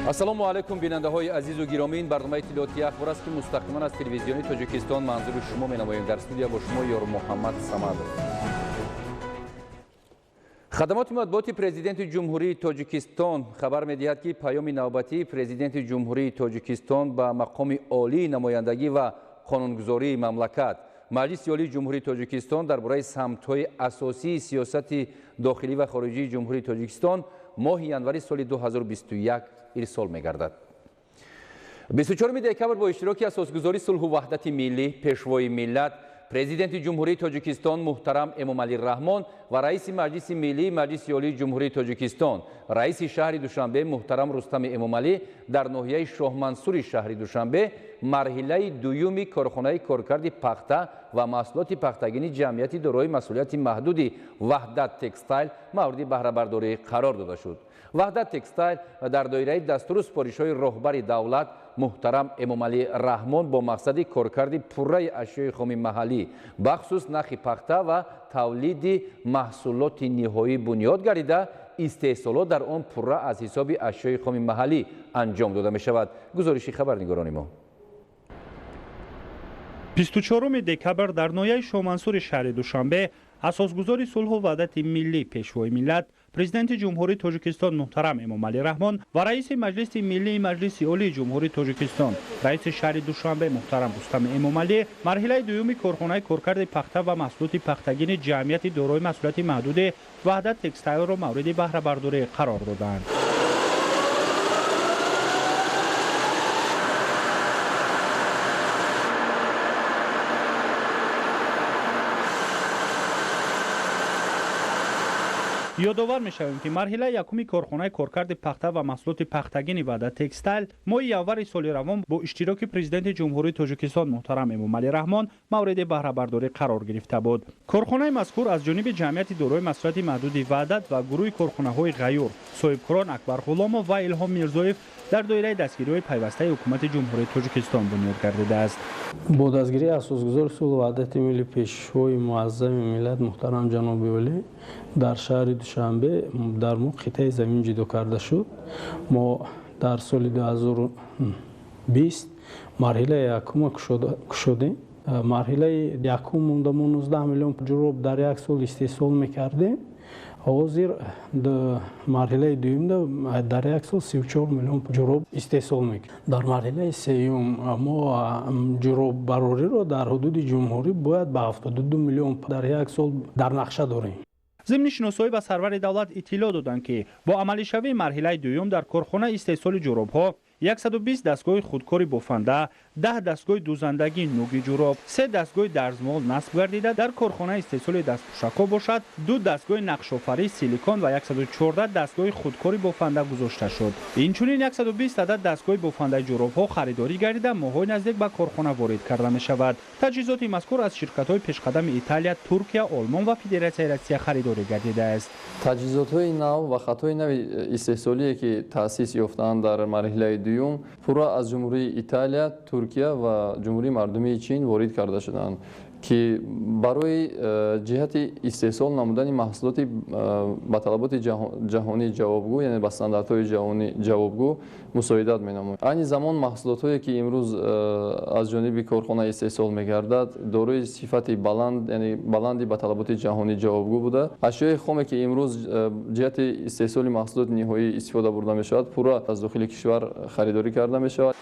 Ассалому алайкум, бинандаҳои азизу гиромӣ. Ин барномаи иттилоотии Ахбор аст, ки мустақиман аз телевизиони Тоҷикистон манзури шумо менамоем. Дар студия бо шумо Ёрмуҳаммад Самадов. Хадамоти матбуоти Президенти Ҷумҳурии Тоҷикистон хабар медиҳад, ки паёми навбатии Президенти Ҷумҳурии Тоҷикистон ба мақоми олии намояндагӣ ва қонунгузории мамлакат, Маҷлиси Олии Ҷумҳурии Тоҷикистон, дар бораи самтҳои асосии сиёсати дохилӣ ва хориҷии Ҷумҳурии Тоҷикистон моҳи январи соли 2021 ирсол мегардад. 24 декабр бо иштироки асосгузори сулҳу ваҳдати миллӣ, Пешвои миллат, Президенти Ҷумҳурии Тоҷикистон муҳтарам Эмомалӣ Раҳмон ва раиси Маҷлиси Миллии Маҷлиси Олии Ҷумҳурии Тоҷикистон, раиси шаҳри Душанбе муҳтарам Рустами Эмомалӣ дар ноҳияи Шоҳмансури шаҳри Душанбе марҳилаи дуюми корхонаи коркарди пахта ва маҳсулоти пахтагини ҷамъияти дорои масъулияти маҳдуди Ваҳдат Текстайл мавриди баҳрабардорӣ қарор дода шуд. Ваҳдат Текстайл дар доираи дастуру супоришҳои роҳбари давлат муҳтарам Эмомалӣ Раҳмон бо мақсади коркарди пурраи ашёи хоми маҳаллӣ, бахусус нахи пахта, ва тавлиди маҳсулоти ниҳоӣ бунёд гардида, истеҳсолот дар он пурра аз ҳисоби ашёи хоми маҳаллӣ анҷом дода мешавад. Гузориши хабарнигорони мо. 24 декабр дар ноҳияи Шоҳмансури шаҳри Душанбе асосгузори сулҳу ваҳдати миллӣ, Пешвои миллат, Президенти Ҷумҳурии Тоҷикистон муҳтарам Эмомалӣ Раҳмон ва раиси Маҷлиси Миллии Маҷлиси Олии Ҷумҳурии Тоҷикистон, раиси шаҳри Душанбе муҳтарам Рустами Эмомалӣ марҳилаи дуюми корхонаи коркарди пахта ва маҳсулоти пахтагини ҷамъияти дорои масъулияти маҳдуди Ваҳдат Текстайлро мавриди баҳрабардорӣ қарор доданд. Ёдовар мешавем, ки марҳилаи якуми корхонаи коркарди пахта ва маҳсулоти пахтагини Ваҳдат Текстайл моҳи январи соли равон бо иштироки Президенти Ҷумҳурии Тоҷикистон муҳтарам Эмомалӣ Раҳмон мавриди баҳрабардорӣ қарор гирифта буд. Корхонаи мазкур аз ҷониби ҷамъияти дорои масъулияти маҳдуди Ваҳдат ва гурӯҳи корхонаҳои Ғаюр, соҳибкорон Акбар Ғуломов ва Илҳом Мирзоев дар доираи дастгириҳои пайвастаи Ҳукумати Ҷумҳурии Тоҷикистон бунёд гардидааст. Бо дастгирии асосгузори сулҳу ваҳдати миллӣ, Пешвои муаззами миллат муҳтарам ҷаноби олӣ, дар шаҳри Душанбе дар мо қитъаи замин ҷудо карда шуд. Мо дар соли 2020 марҳилаи якума кушодем. Марҳилаи якум монда мо 19 миллион ҷуроб дар як сол истеҳсол мекардем. Ҳозир марҳилаи дуюмда дар як сол 34 миллион ҷуроб истеҳсол мекунем. Дар марҳилаи сеюм мо ҷуроббарориро дар ҳудуди ҷумҳурӣ бояд ба 72 миллион дар як сол дар нақша дорем. Зимни шиносоӣ ба сарвари давлат иттилоъ доданд, ки бо амалишавии марҳилаи дуюм дар корхона истеҳсоли ҷуробҳо 120 дастгоҳи худкори бофанда, 10 дастгоҳи дӯзандагии нуги ҷуроб, се дастгоҳи дарзмол насб гардида, дар корхонаи истеҳсоли дастпӯшакҳо бошад, ду дастгоҳи нақшофарии силикон ва 114 дастгоҳи худкори бофанда гузошта шуд. Инчунин 120 адад дастгоҳи бофандаи ҷуробҳо харидорӣ гардида, моҳҳои наздик ба корхона ворид карда мешавад. Таҷҳизоти мазкур аз ширкатҳои пешқадами Италия, Туркия, Олмон ва Федератсияи Россия харидорӣ гардидааст. Таҷҳизотҳои нав ва хатҳои нави истеҳсолие, ки таъсис ёфтаанд дар марҳилаи дуюм, пурра аз Ҷумҳурии Италия, Туркия ва Ҷумҳурии Мардумии Чин ворид карда шуданд, ки барои ҷиҳати истеҳсол намудани маҳсулоти ба талаботи ҷаҳонӣ ҷавобгӯ, яъне ба стандартҳои ҷаҳонӣ ҷавобгӯ мусоидат менамояд. Айни замон маҳсулотҳое, ки имрӯз аз ҷониби корхона истеҳсол мегардад, дорои сифати баланд, яъне баланди ба талаботи ҷаҳонӣ ҷавобгӯ буда, ашёи хоме, ки имрӯз ҷиҳати истеҳсоли маҳсулоти ниҳоӣ истифода бурда мешавад, пурра аз дохили кишвар харидорӣ карда мешавад.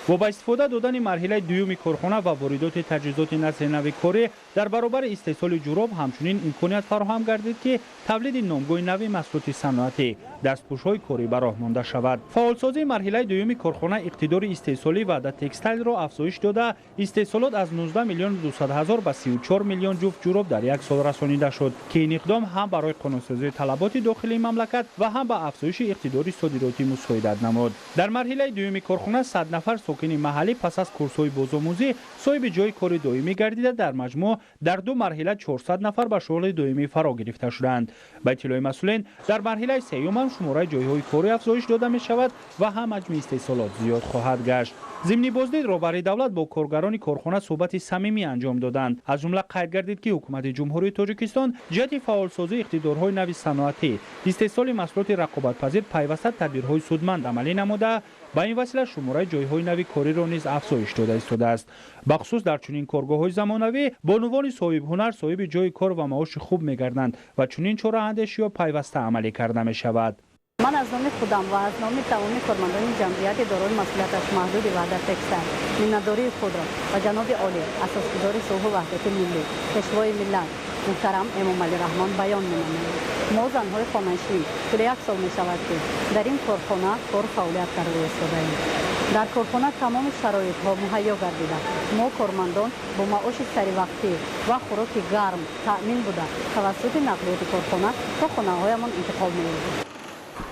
Бо ба истифода додани марҳилаи дуюми корхона ва воридоти таҷҳизоти насли нави корӣ, дар баробари истеҳсоли ҷуроб ҳамчунин имконият фароҳам гардид, ки тавлиди номгӯи нави маҳсулоти саноатӣ, дастпӯшҳои корӣ ба роҳ монда шавад. Фаъолсозии марҳилаи дуюми корхона иқтидори истеҳсолии Ваҳдат Текстайлро афзоиш дода, истеҳсолот аз 19 миллиону 200 ҳазор ба 34 миллион ҷуфт ҷуроб дар як сол расонида шуд, ки ин иқдом ҳам барои қонунсозии талаботи дохилии мамлакат ва ҳам ба афзоиши иқтидори содиротӣ мусоидат намуд. Дар марҳилаи дуюми корхона 100 нафар сокини маҳаллӣ пас аз курсҳои бозомӯзӣ соҳиби ҷойи кори доимӣ гардида, дар маҷмӯъ дар ду марҳила 400 нафар ба шуғли доимӣ фаро гирифта шуданд. Ба иттилои масъулин, дар марҳилаи сеюм ҳам шумораи ҷойҳои корӣ афзоиш дода мешавад ва ҳам ҳаҷми истеҳсолот зиёд хоҳад гашт. Зимни боздид роҳбари давлат бо коргарони корхона суҳбати самимӣ анҷом доданд. Аз ҷумла қайд гардид, ки ҳукумати Ҷумҳурии Тоҷикистон ҷиҳати фаъолсозии иқтидорҳои нави саноатӣ, истеҳсоли маҳсулоти рақобатпазир пайваста тадбирҳои судманд амалӣ намуда, ба ин васила шумораи ҷойҳои нави кориро низ афзоиш дода истодааст. Бахусус дар чунин коргоҳҳои замонавӣ бонувони соҳибҳунар соҳиби ҷойи кор ва маоши хуб мегарданд ва чунин чораандешиҳо пайваста амалӣ карда мешавад. Ман аз номи худам ва аз номи тамоми кормандони ҷамъияти дорои масъулияташ маҳдуди Ваҳдат Текстайл миннатдории худро ба ҷаноби олӣ, асосгузори сулҳу ваҳдати миллӣ, пешвои миллат муҳтарам Эмомалӣ Раҳмон баён менамоем. Мо занҳои хонанишин тӯли як сол мешавад, ки дар ин корхона кор фаъолият карда истодаем. Дар корхона тамоми шароитҳо муҳайё гардида, мо кормандон бо маоши саривақтӣ ва хӯроки гарм таъмин буда, тавассути нақлиёти корхона то хонаҳоямон интиқол меёбем.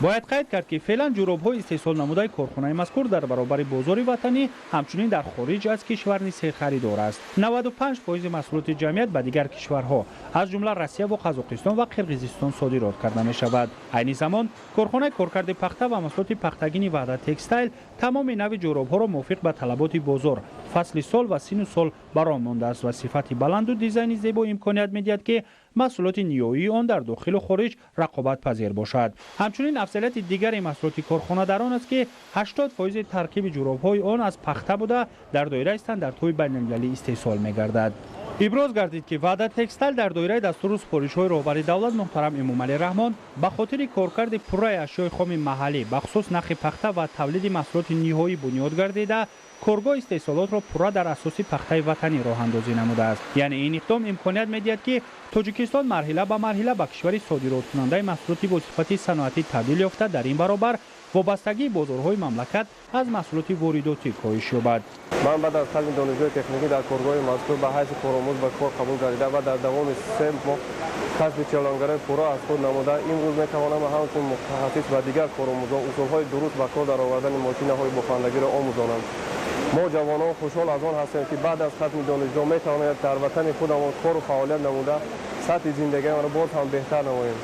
Бояд қайд кард, ки феълан ҷуробҳои истеҳсол намудаи корхонаи мазкур дар баробари бозори ватанӣ ҳамчунин дар хориҷ аз кишвар низ серхаридор аст. 95% маҳсулоти ҷамъият ба дигар кишварҳо, аз ҷумла Россия ва Қазоқистон ва Қирғизистон содирот карда мешавад. Айни замон корхонаи коркарди пахта ва маҳсулоти пахтагини Ваҳдат Текстайл тамоми нави ҷуробҳоро мувофиқ ба талаботи бозор, фасли сол ва сину сол баром мондааст ва сифати баланду дизайни зебо имконият медиҳад, ки маҳсулоти ниҳоии он дар дохилу хориҷ рақобатпазир бошад. Ҳамчунин афзалияти дигари маҳсулоти корхона дар он аст, ки 80% таркиби ҷуробҳои он аз пахта буда, дар доираи стандартҳои байналмилалӣ истеҳсол мегардад. Иброз гардид, ки Ваҳдат Текстайл дар доираи дастуру супоришҳои роҳбари давлат муҳтарам Эмомалӣ Раҳмон ба хотири коркарди пурраи ашёи хоми маҳаллӣ, бахусус нахи пахта ва тавлиди маҳсулоти ниҳоӣ бунёд гардида, коргоҳ истеҳсолотро пурра дар асоси пахтаи ватанӣ роҳандозӣ намудааст. Яъне ин иқдом имконият медиҳад, ки Тоҷикистон марҳила ба марҳила ба кишвари содироткунандаи маҳсулоти бо сифати саноатӣ табдил ёфта, дар ин баробар вобастагии бозорҳои мамлакат аз маҳсулоти воридотӣ коҳиш ёбад. Ман баъд аз хатми донишгоҳи техникӣ дар коргоҳи мазкур ба ҳайси коромӯз ба кор қабул гардида ва дар давоми 3 моҳ касби чолонгарои пурра аз худ намуда, имрӯз метавонам ҳамчун мутахассис ва дигар коромӯзон усулҳои дуруст ба кор даровардани мошинаҳои бофандагиро омӯзонам. Мо ҷавонон хушҳол аз он ҳастем, ки баъд аз хатми донишгоҳ метавонем дар ватани худамон кору фаъолият намуда, сатҳи зиндагиамонро боз ҳам беҳтар намоем.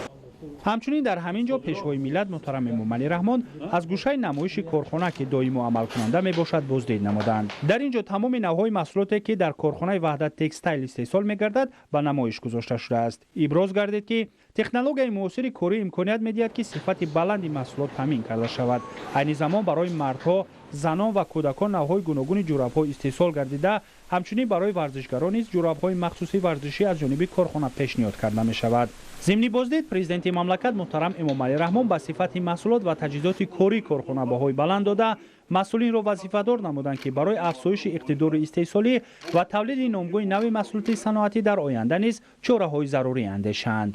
Ҳамчунин дар ҳамин ҷо пешвои миллат муҳтарам Эмомалӣ Раҳмон аз гӯшаи намоиши корхона, ки доимо амалкунанда мебошад, боздид намуданд. Дар ин ҷо тамоми навъҳои маҳсулоте, ки дар корхонаи Ваҳдат Текстайл истеҳсол мегардад, ба намоиш гузошта шудааст. Иброз гардид, ки технологияи муосири корӣ имконият медиҳад, ки сифати баланди маҳсулот таъмин карда шавад. Айни замон барои мардҳо, занон ва кӯдакон навъҳои гуногуни ҷурабҳо истеҳсол гардида, ҳамчунин барои варзишгарон низ ҷурабҳои махсуси варзишӣ аз ҷониби корхона пешниҳод карда мешавад. Зимни боздид президенти мамлакат муҳтарам Эмомалӣ Раҳмон ба сифати маҳсулот ва таҷҳизоти кории корхона баҳои баланд дода, масъулинро вазифадор намуданд, ки барои афзоиши иқтидори истеҳсолӣ ва тавлиди номгӯи нави маҳсулоти саноатӣ дар оянда низ чораҳои зарурӣ андешанд.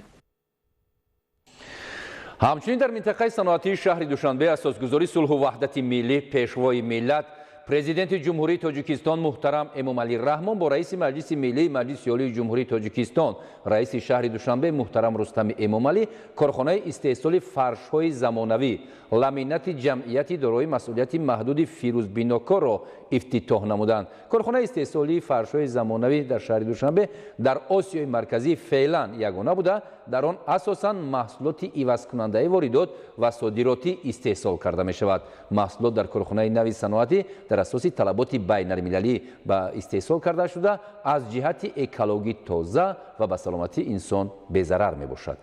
Ҳамчунин дар минтақаи саноатии шаҳри Душанбе асосгузори сулҳу ваҳдати миллӣ, пешвои миллат, президенти Ҷумҳурии Тоҷикистон муҳтарам Эмомалӣ Раҳмон бо раиси Маҷлиси Миллии Маҷлиси Олии Ҷумҳурии Тоҷикистон, раиси шаҳри Душанбе муҳтарам Рустами Эмомалӣ корхонаи истеҳсоли фаршҳои замонавӣ ламинати ҷамъияти дорои масъулияти маҳдуди Фирӯзбинокорро ифтитоҳ намуданд. Корхонаи истеҳсолии фаршҳои замонавӣ дар шаҳри Душанбе дар Осиёи Марказӣ феълан ягона буда, дар он асосан маҳсулоти ивазкунандаи воридот ва содиротӣ истеҳсол карда мешавад. Маҳсулот дар корхонаи нави саноатӣ дар асоси талаботи байналмилалӣ ба истеҳсол карда шуда, аз ҷиҳати экологӣ тоза ва ба саломатии инсон безарар мебошад.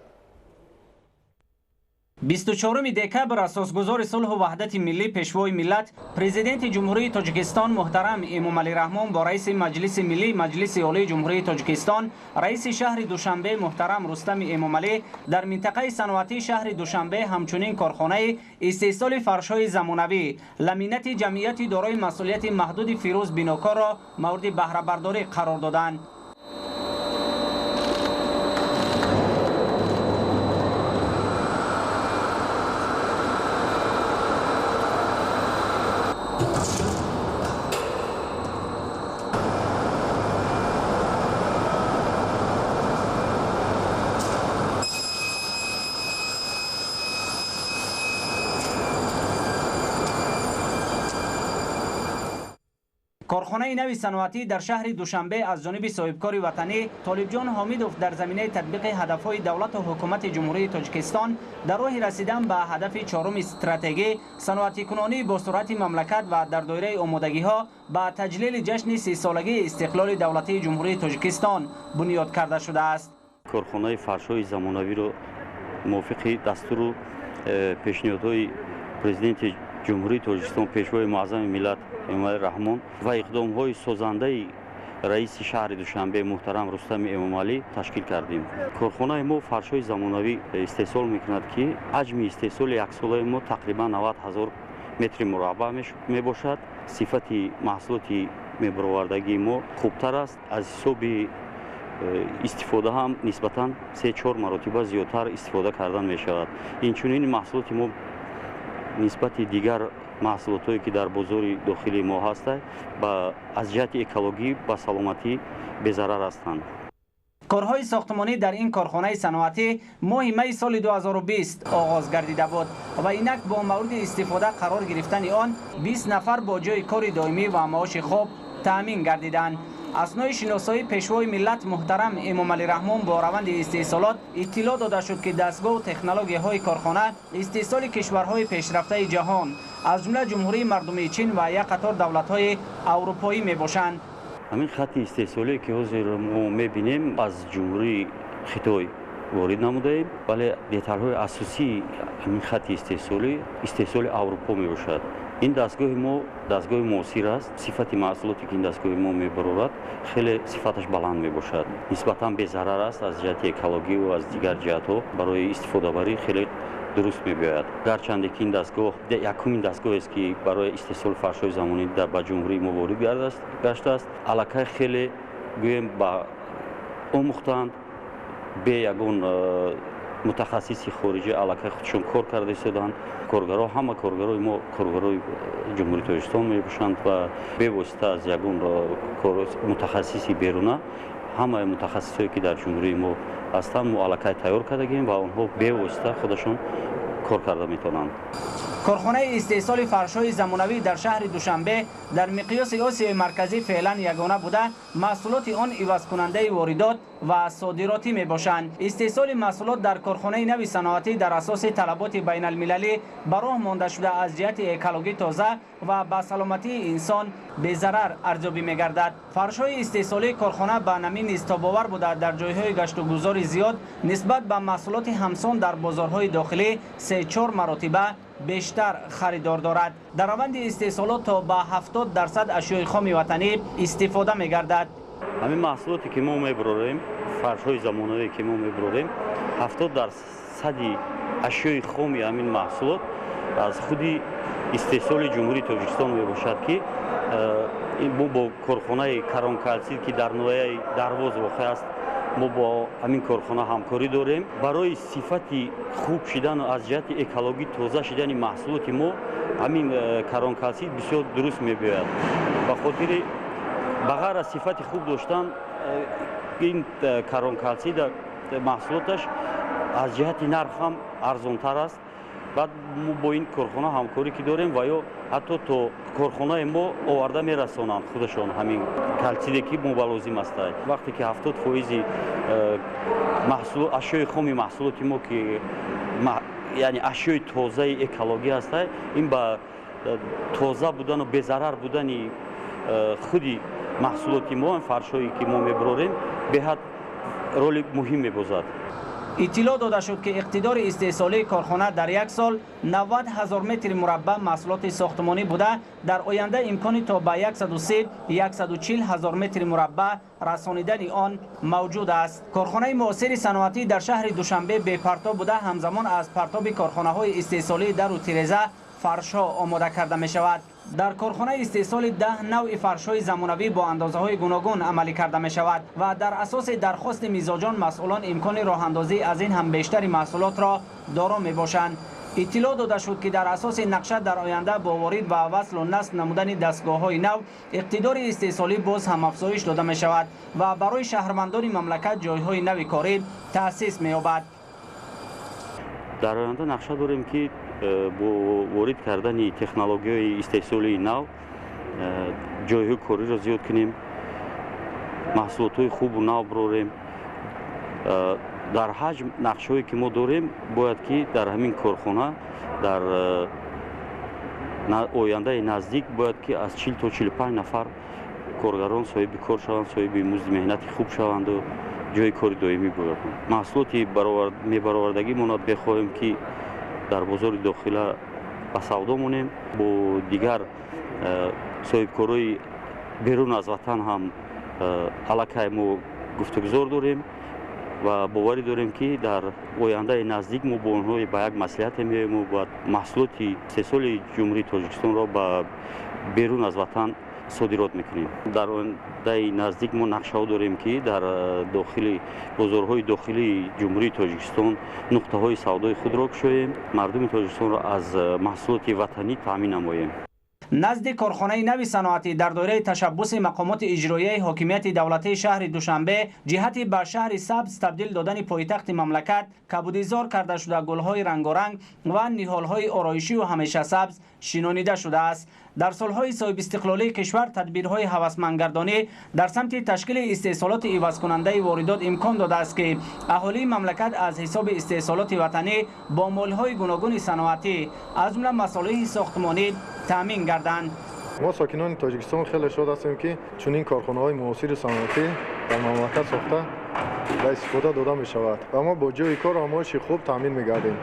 24 декабр асосгузори сулҳу ваҳдати миллӣ, пешвои миллат, президенти Ҷумҳурии Тоҷикистон муҳтарам Эмомалӣ Раҳмон бо раиси Маҷлиси Миллии Маҷлиси Олии Ҷумҳурии Тоҷикистон, раиси шаҳри Душанбе муҳтарам Рустами Эмомалӣ дар минтақаи саноатии шаҳри Душанбе ҳамчунин корхонаи истеҳсоли фаршҳои замонавӣ ламинати ҷамъияти дорои масъулияти маҳдуди Фирӯз Бинокорро мавриди баҳрабардорӣ қарор доданд. Корхонаи нави саноатӣ дар шаҳри Душанбе аз ҷониби соҳибкори ватанӣ Толибҷон Ҳомидов дар заминаи татбиқи ҳадафҳои давлату ҳукумати Ҷумҳурии Тоҷикистон дар роҳи расидан ба ҳадафи чоруми стратегӣ, саноатикунонии босуръати мамлакат ва дар доираи омодагиҳо ба таҷлили ҷашни 30-солагии истиқлоли давлатии Ҷумҳурии Тоҷикистон бунёд карда шудааст. Корхонаи фаршҳои замонавиро мувофиқи дастуру пешниҳодҳои Президенти Ҷумҳурии Тоҷикистон, Пешвои муаззами миллат Эмомалӣ Раҳмон ва иқдомҳои созандаи раиси шаҳри Душанбе муҳтарам Рустами Эмомалӣ ташкил кардем. Корхонаи мо фаршҳои замонавӣ истеҳсол мекунад, ки ҳаҷми истеҳсоли яксолаи мо тақрибан 90 ҳазор метри мураббаъ мебошад. Сифати маҳсулоти мебаровардагии мо хубтар аст, аз ҳисоби истифода ҳам нисбатан 3-4 маротиба зиёдтар истифода кардан мешавад. Инчунин маҳсулоти мо нисбати дигар маҳсулотҳое, ки дар бозори дохилии мо ҳастанд, аз ҷиҳати экологӣ ба саломатӣ безарар ҳастанд. Корҳои сохтмонӣ дар ин корхонаи саноатӣ моҳи майи соли 2020 оғоз гардида буд ва инак бо мавриди истифода қарор гирифтани он 20 нафар бо ҷои кори доимӣ ва маоши хуб таъмин гардиданд. Аснои шиносоии Пешвои миллат муҳтарам Эмомалӣ Раҳмон бо раванди истеҳсолот иттилоъ дода шуд, ки дастгоҳу технологияҳои корхона истеҳсоли кишварҳои пешрафтаи ҷаҳон, аз ҷумла Ҷумҳурии Мардумии Чин ва як қатор давлатҳои аврупоӣ мебошанд. Ҳамин хатти истеҳсолие, ки ҳозир мо мебинем, аз Ҷумҳурии Хитой ворид намудаем, вале деталҳои асосии ҳамин хатти истеҳсолӣ истеҳсоли Аврупо мебошад. Ин дастгоҳи мо дастгоҳи муосир аст. Сифати маҳсулоте, ки ин дастгоҳи мо мебарорад, хеле сифаташ баланд мебошад, нисбатан безарар аст аз ҷиҳати экологӣ ва аз дигар ҷиҳатҳо барои истифодабарӣ хеле дуруст мебиёяд. Гарчанде ки ин дастгоҳ якумин дастгоҳест, ки барои истеҳсоли фаршҳои замонӣ ба ҷумҳурии мо ворид гаштааст, аллакай хеле гӯем ба омӯхтаанд, бе ягон мутахассиси хориҷӣ аллакай худшон кор карда истоданд. Коргарҳо, ҳама коргарои мо коргарои Ҷумҳурии Тоҷикистон мебошанд ва бевосита аз ягон мутахассиси беруна ҳамаи мутахассисое, ки дар ҷумҳурии мо ҳастанд, мо аллакай тайёр кардагем ва онҳо бевосита худашон кор карда метавонанд. Корхонаи истеҳсоли фаршҳои замонавӣ дар шаҳри Душанбе дар миқёси Осиёи Марказӣ феълан ягона буда, маҳсулоти он ивазкунандаи воридот ва содиротӣ мебошанд. Истеҳсоли маҳсулот дар корхонаи нави саноатӣ дар асоси талаботи байналмилалӣ ба роҳ монда шуда, аз ҷиҳати экологӣ тоза ва ба саломатии инсон безарар арзёбӣ мегардад. Фаршҳои истеҳсолии корхона ба намӣ низ тобовар буда, дар ҷойҳои гаштугузори зиёд нисбат ба маҳсулоти ҳамсон дар бозорҳои дохилӣ 3-4 маротиба бештар харидор дорад. Дар раванди истеҳсолот то ба 70% ашёи хоми ватанӣ истифода мегардад. Ҳамин маҳсулоте, ки мо мебарорем, фаршҳои замонавие, ки мо мебарорем, 70%-и ашёи хоми ҳамин маҳсулот аз худи истеҳсоли Ҷумҳурии Тоҷикистон мебошад, ки мо бо корхонаи Каронкалсид, ки дар ноҳияи Дарвоз воқеъ аст, мо бо ҳамин корхона ҳамкорӣ дорем. Барои сифати хуб шидану аз ҷиҳати экологӣ тоза шидани маҳсулоти мо ҳамин каронкалсид бисёр дуруст мебиёяд. Ба хотири ба ғайр аз сифати хуб доштан, ин каронкалсид маҳсулоташ аз ҷиҳати нарх ҳам арзонтар аст. Баъд мо бо ин корхона ҳамкорӣ ки дорем ва ё ҳатто то корхонаи мо оварда мерасонанд худашон ҳамин калсиде, ки мо ба лозим аст. Вақте ки 70%-и ашёи хоми маҳсулоти мо, ки яъне ашёи тозаи экологӣ ҳаста, ин ба тоза будану безарар будани худи маҳсулоти мо, фаршҳое, ки мо мебарорем, беҳад роли муҳим мебозад. Иттилоъ дода шуд, ки иқтидори истеҳсолии корхона дар як сол 90 ҳазор метри мураббаъ маҳсулоти сохтмонӣ буда, дар оянда имкони то ба 130-140 ҳазор метри мураббаъ расонидани он мавҷуд аст. Корхонаи муосири саноатӣ дар шаҳри Душанбе бепартоб буда, ҳамзамон аз партоби корхонаҳои истеҳсолии дару тиреза фаршҳо омода карда мешавад. Дар корхонаи истеҳсоли 10 навъи фаршҳои замонавӣ бо андозаҳои гуногун амалӣ карда мешавад ва дар асоси дархости мизоҷон масъулон имкони роҳандозӣ аз ин ҳам бештари маҳсулотро доро мебошанд. Иттилоъ дода шуд, ки дар асоси нақша дар оянда бо ворид ва васлу насб намудани дастгоҳҳои нав иқтидори истеҳсолӣ боз ҳам афзоиш дода мешавад ва барои шаҳрвандони мамлакат ҷойҳои нави корӣ таъсис меёбад. Дар оянда нақша дорем, ки бо ворид кардани технологияи истеҳсолии нав Ҷойҳои кориро зиёд кунем, маҳсулотҳои хубу нав бирорем. Дар ҳаҷм нақшҳое ки мо дорем, бояд ки дар ҳамин корхона дар ояндаи наздик бояд ки аз 40 то 45 нафар коргарон соҳиби кор шаванд, соҳиби музди меҳнати хуб шаванду ҷои кори доимӣ бояд. Маҳсулоти мебаровардагӣ мо мехоҳем ки дар бозори дохила ба савдо монем, бо дигар соҳибкорои берун аз ватан ҳам аллакай мо гуфтугузор дорем ва боварӣ дорем, ки дар ояндаи наздик мо бо онҳо ба як маслиҳате меоем ва маҳсулоти истеҳсоли Ҷумҳурии Тоҷикистонро ба берун аз ватан содирот мекунем. Дар ояндаи наздик мо нақшаҳо дорем, ки дар дохили бозорҳои дохилии Ҷумҳурии Тоҷикистон нуқтаҳои савдои худро кушоем, мардуми Тоҷикистонро аз маҳсулоти ватанӣ таъмин намоем. Назди корхонаи нави саноатӣ дар доираи ташаббуси мақомоти иҷроияи ҳокимияти давлатии шаҳри Душанбе ҷиҳати ба шаҳри сабз табдил додани пойтахти мамлакат кабудизор карда шуда, гулҳои рангоранг ва ниҳолҳои ороишию ҳамешасабз шинонида шудааст. Дар солҳои соҳибистиқлолии кишвар тадбирҳои ҳавасмандгардонӣ дар самти ташкили истеҳсолоти ивазкунандаи воридот имкон додааст, ки аҳолии мамлакат аз ҳисоби истеҳсолоти ватанӣ бо молҳои гуногуни саноатӣ, аз ҷумла масолеҳи сохтмонӣ, таъмин гарданд. Мо, сокинони Тоҷикистон, хеле шод ҳастем, ки чунин корхонаҳои муосири саноатӣ дар мамлакат сохта ба истифода дода мешавад ва мо бо ҷойи кору маоши хуб таъмин мегардем.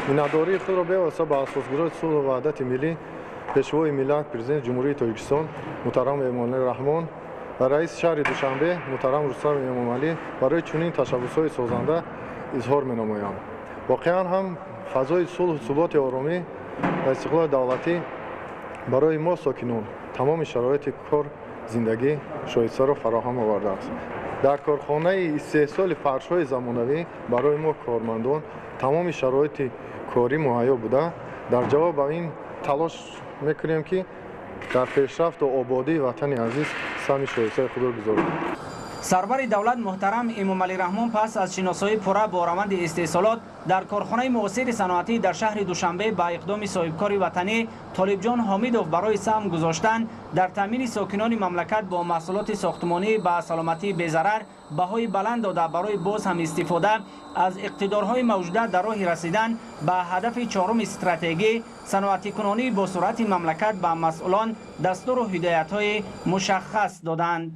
Миннатдории худро бевосита ба асосгузори сулҳу ваҳдати миллӣ, Пешвои миллат, Президенти Ҷумҳурии Тоҷикистон муҳтарам Эмомалӣ Раҳмон ва раиси шаҳри Душанбе муҳтарам Рустам Эмомалӣ барои чунин ташаббусҳои созанда изҳор менамоям. Воқеан ҳам, фазои сулҳу суботи, оромӣ ва истиқлоли давлатӣ барои мо, сокинон, тамоми шароити кор, зиндагӣ шоистаро фароҳам овардааст. Дар корхонаи истеҳсоли фаршҳои замонавӣ барои мо, кормандон, тамоми шароити корӣ муҳайё буда, дар ҷавоб ба ин талош мекунем, ки дар пешрафту ободии ватани азиз саҳми шоистаи худро гузорем. Сарвари давлат муҳтарам Эмомалӣ Раҳмон пас аз шиносоии пурра бо раванди истеҳсолот дар корхонаи муосири саноатӣ дар шаҳри Душанбе ба иқдоми соҳибкори ватанӣ Толибҷон Ҳомидов барои саҳм гузоштан дар таъмини сокинони мамлакат бо маҳсулоти сохтмонӣ ба саломатии безарар баҳои баланд дода, барои боз ҳам истифода аз иқтидорҳои мавҷуда дар роҳи расидан ба ҳадафи чоруми стратегӣ, саноатикунонии босуръати мамлакат, ба масъулон дастуру ҳидоятҳои мушаххас доданд.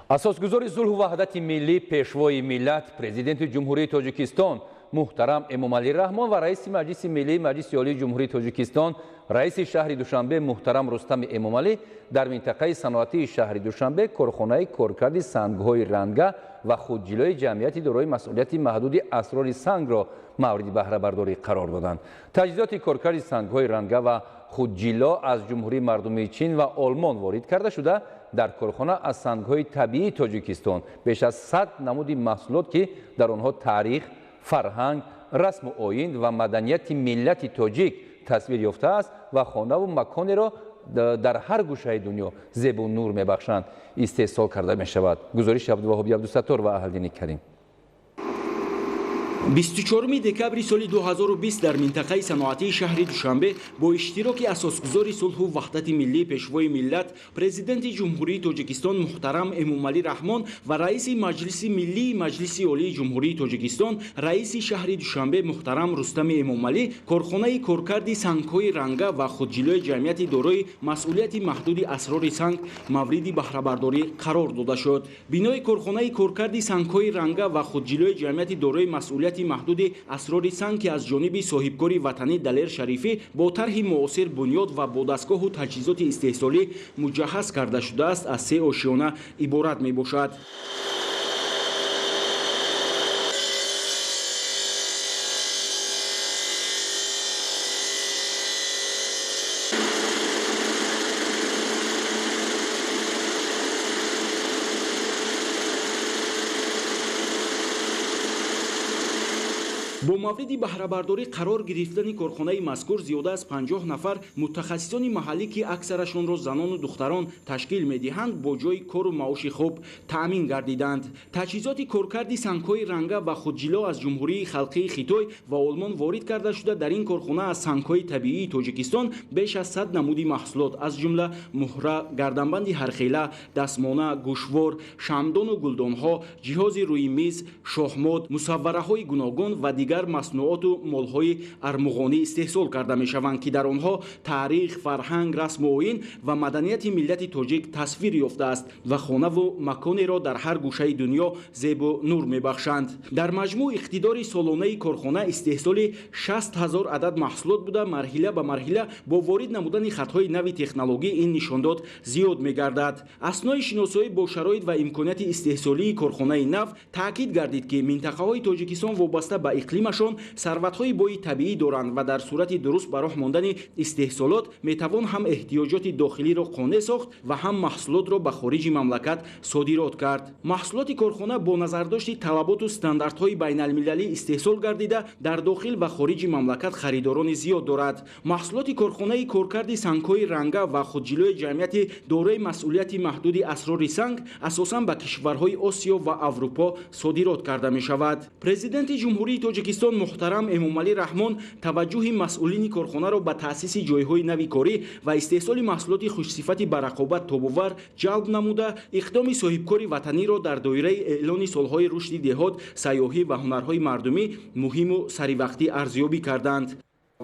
Асосгузори сулҳу ваҳдати миллӣ, Пешвои миллат, Президенти Ҷумҳурии Тоҷикистон муҳтарам Эмомалӣ Раҳмон ва раиси Маҷлиси миллии Маҷлиси Олии Ҷумҳурии Тоҷикистон, раиси шаҳри Душанбе муҳтарам Рустами Эмомалӣ дар минтақаи саноатии шаҳри Душанбе корхонаи коркарди сангҳои ранга ва худҷилои ҷамъияти дорои масъулияти маҳдуди Асрори сангро мавриди баҳрабардорӣ қарор доданд. Таҷҳизоти коркарди сангҳои ранга ва худҷило аз Ҷумҳурии Мардумии Чин ва Олмон ворид карда шуда, дар корхона аз сангҳои табиии Тоҷикистон беш аз 100 намуди маҳсулот, ки дар онҳо таърих, фарҳанг, расму оин ва маданияти миллати тоҷик тасвир ёфтааст ва хонаву маконеро дар ҳар гӯшаи дунё зебу нур мебахшанд, истеҳсол карда мешавад. Гузориши Абдуваҳоби Абдусаттор ва Аҳлдини Карим. 24 декабри соли 2020 дар минтақаи саноатии шаҳри Душанбе бо иштироки асосгузори сулҳу ваҳдати миллӣ, Пешвои миллат, Президенти Ҷумҳурии Тоҷикистон муҳтарам Эмомалӣ Раҳмон ва раиси Маҷлиси миллии Маҷлиси Олии Ҷумҳурии Тоҷикистон, раиси шаҳри Душанбе муҳтарам Рустами Эмомалӣ корхонаи коркарди сангҳои ранга ва худҷилои ҷамъияти дорои масъулияти маҳдуди Асрори санг мавриди баҳрабардорӣ қарор дода шуд. Бинои корхонаи коркарди сангҳои ранга ва худҷилои ҷамъияти дорои масъулияти маҳдуди Асрори санг, ки аз ҷониби соҳибкори ватанӣ Далер Шарифӣ бо тарҳи муосир бунёд ва бо дастгоҳу таҷҳизоти истеҳсолӣ муҷаҳҳаз карда шудааст, аз се ошиёна иборат мебошад. Бо мавриди баҳрабардорӣ қарор гирифтани корхонаи мазкур зиёда аз 50 нафар мутахассисони маҳаллӣ, ки аксарашонро занону духтарон ташкил медиҳанд, бо ҷойи кору маоши хуб таъмин гардиданд. Таҷҳизоти коркарди сангҳои ранга ва худҷило аз Ҷумҳурии Халқии Хитой ва Олмон ворид карда шуда, дар ин корхона аз сангҳои табиии Тоҷикистон беш аз 100 намуди маҳсулот, аз ҷумла муҳра, гарданбанди ҳархела, дастмона, гӯшвор, шамъдону гулдонҳо, ҷиҳози рӯи миз, шоҳмот, мусаввараҳои гуногун ва дигар маснуоту молҳои армуғонӣ истеҳсол карда мешаванд, ки дар онҳо таърих, фарҳанг, расму оин ва маданияти миллати тоҷик тасвир ёфтааст ва хонаву маконеро дар ҳар гӯшаи дунё зебу нур мебахшанд. Дар маҷмӯъ иқтидори солонаи корхона истеҳсоли 60 000 адад маҳсулот буда, марҳила ба марҳила бо ворид намудани хатҳои нави технологӣ ин нишондод зиёд мегардад. Аснои шиносоӣ бо шароит ва имконияти истеҳсолии корхонаи нав таъкид гардид, ки минтақаҳои Тоҷикистон вобаста ба иқлимашон сарватҳои бои табиӣ доранд ва дар сурати дуруст ба роҳ мондани истеҳсолот метавон ҳам эҳтиёҷоти дохилиро қонеъ сохт ва ҳам маҳсулотро ба хориҷи мамлакат содирот кард. Маҳсулоти корхона бо назардошти талаботу стандартҳои байналмилалӣ истеҳсол гардида, дар дохил ва хориҷи мамлакат харидорони зиёд дорад. Маҳсулоти корхонаи коркарди сангҳои ранга ва худҷилои ҷамъияти дорои масъулияти маҳдуди Асрори санг асосан ба кишварҳои Осиё ва Аврупо содирот карда мешавад. Президенти Ҷумҳурии Тоҷикистон муҳтарам Эмомалӣ Раҳмон таваҷҷӯҳи масъулини корхонаро ба таъсиси ҷойҳои нави корӣ ва истеҳсоли маҳсулоти хушсифати ба рақобат тобовар ҷалб намуда, иқдоми соҳибкори ватаниро дар доираи эълони солҳои рушди деҳот, сайёҳӣ ва ҳунарҳои мардумӣ муҳиму саривақтӣ арзёбӣ карданд.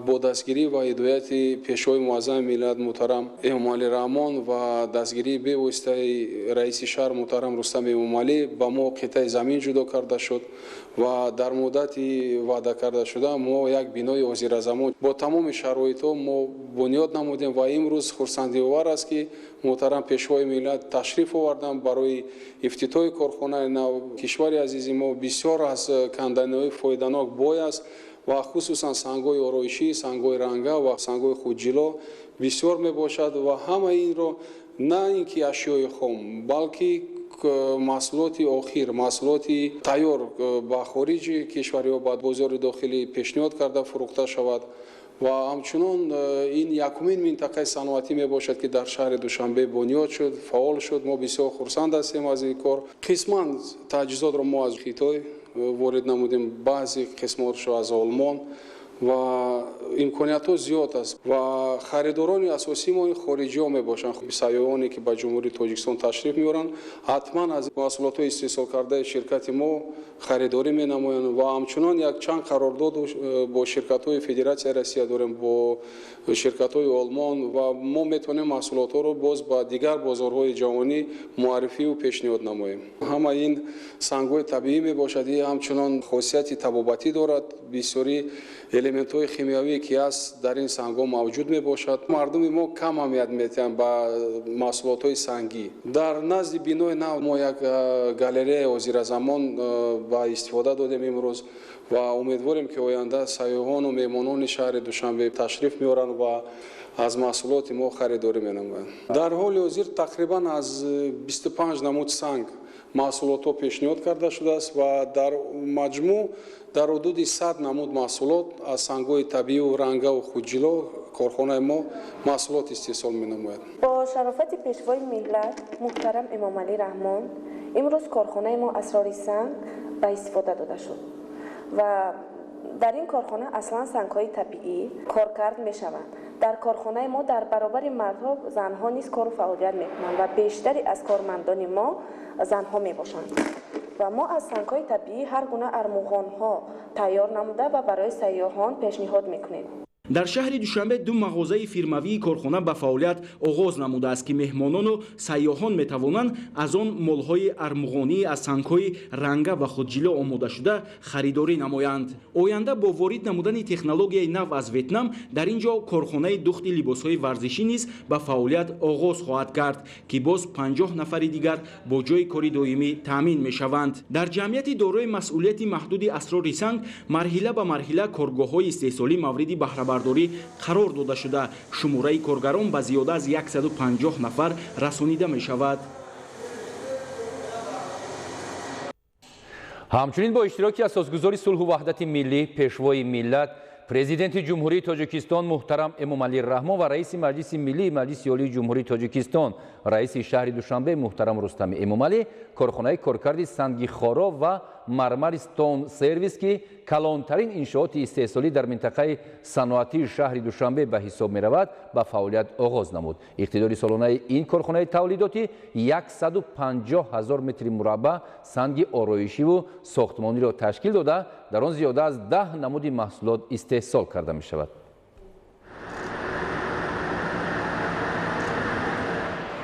Бо дастгирӣ ва ҳидояти Пешвои муаззами миллат муҳтарам Эмомалӣ Раҳмон ва дастгирии бевоситаи раиси шаҳр муҳтарам Рустам Эмомалӣ ба мо қитъаи замин ҷудо карда шуд ва дар муддати ваъда карда шуда мо як бинои ҳозиразамон бо тамоми шароитҳо мо бунёд намудем ва имрӯз хурсандиовар аст, ки муҳтарам Пешвои миллат ташриф оварданд барои ифтитоҳи корхонаи нав. Кишвари азизи мо бисёр аз канданиҳои фоиданок бой аст ва хусусан сангҳои ороишӣ, сангҳои ранга ва сангҳои худҷило бисёр мебошад ва ҳамаи инро на ин ки ашёи хом, балки маҳсулоти охир, маҳсулоти тайёр ба хориҷи кишвар ё ба бозори дохилӣ пешниҳод карда фурӯхта шавад. Ва ҳамчунон ин якумин минтақаи саноатӣ мебошад, ки дар шаҳри Душанбе бунёд шуд, фаъол шуд. Мо бисёр хурсанд ҳастем аз ин кор. Қисман таҷҳизотро мо аз Хитой ворид намудем, баъзе қисмотшо аз Олмон ва имкониятҳо зиёд аст ва харидорони асосии мо хориҷиҳо мебошанд. Сайёҳоне ки ба Ҷумҳурии Тоҷикистон ташриф меоранд, ҳатман аз маҳсулотҳои истеҳсолкардаи ширкати мо харидорӣ менамоянд ва ҳамчунон якчанд қарордод бо ширкатҳои Федератсияи Россия дорем, бо ширкатҳои Олмон ва мо метавонем маҳсулотҳоро боз ба дигар бозорҳои ҷаҳонӣ муаррифию пешниҳод намоем. Ҳама ин сангҳои табиӣ мебошад, ин ҳамчунон хосияти табобатӣ дорад, бисёри элементҳои химиявие ки ҳаст дар ин сангҳо мавҷуд мебошад. Мардуми мо кам аҳамият медиҳанд ба маҳсулотҳои сангӣ. Дар назди бинои нав мо як галереяи ҳозиразамон ба истифода додем имрӯз ва умедворем, ки оянда сайёҳону меҳмонони шаҳри Душанбе ташриф меоранд ва аз маҳсулоти мо харидорӣ менамоянд. Дар ҳоли ҳозир тақрибан аз 25 намуд санг маҳсулотҳо пешниҳод карда шудааст ва дар маҷмӯъ дар ҳудуди 100 намуд маҳсулот аз сангҳои табиию рангаву худҷило корхонаи мо маҳсулот истеҳсол менамояд. Бо шарофати Пешвои миллат муҳтарам Эмомалӣ Раҳмон имрӯз корхонаи мо Асрори санг ба истифода дода шуд ва дар ин корхона аслан сангҳои табиӣ коркард мешаванд. Дар корхонаи мо дар баробари мардҳо занҳо низ кору фаъолият мекунанд ва бештари аз кормандони мо занҳо мебошанд. Ва мо аз сангҳои табиӣ ҳар гуна армуғонҳо тайёр намуда ва барои сайёҳон пешниҳод мекунем. Дар шаҳри Душанбе ду мағозаи фирмавии корхона ба фаъолият оғоз намудааст, ки меҳмонону сайёҳон метавонанд аз он молҳои армуғонӣ аз сангҳои ранга ва худҷило омодашуда харидорӣ намоянд. Оянда бо ворид намудани технологияи нав аз Ветнам дар ин ҷо корхонаи духти либосҳои варзишӣ низ ба фаъолият оғоз хоҳад кард, ки боз 50 нафари дигар бо ҷойи кори доимӣ таъмин мешаванд. Дар ҷамъияти дорои масъулияти маҳдуди Асрори санг марҳила ба марҳила коргоҳҳои истеҳсолӣ мавриди баҳрабардорӣ қарор дода шуда, шумораи коргарон ба зиёда аз 150 нафар расонида мешавад. Ҳамчунин бо иштироки асосгузори сулҳу ваҳдати миллӣ, Пешвои миллат, Президенти Ҷумҳурии Тоҷикистон муҳтарам Эмомалӣ Раҳмон ва раиси Маҷлиси Миллии Маҷлиси Олии Ҷумҳурии Тоҷикистон, раиси шаҳри Душанбе муҳтарам Рустами Эмомалӣ корхонаи коркарди санги хоро ва мармари Стоун Сервис, ки калонтарин иншооти истеҳсолӣ дар минтақаи саноатии шаҳри Душанбе ба ҳисоб меравад, ба фаъолият оғоз намуд. Иқтидори солонаи ин корхонаи тавлидотӣ 150 000 метри мураббаъ санги ороишиву сохтмониро ташкил дода, дар он зиёда аз 10 намуди маҳсулот истеҳсол карда мешавад.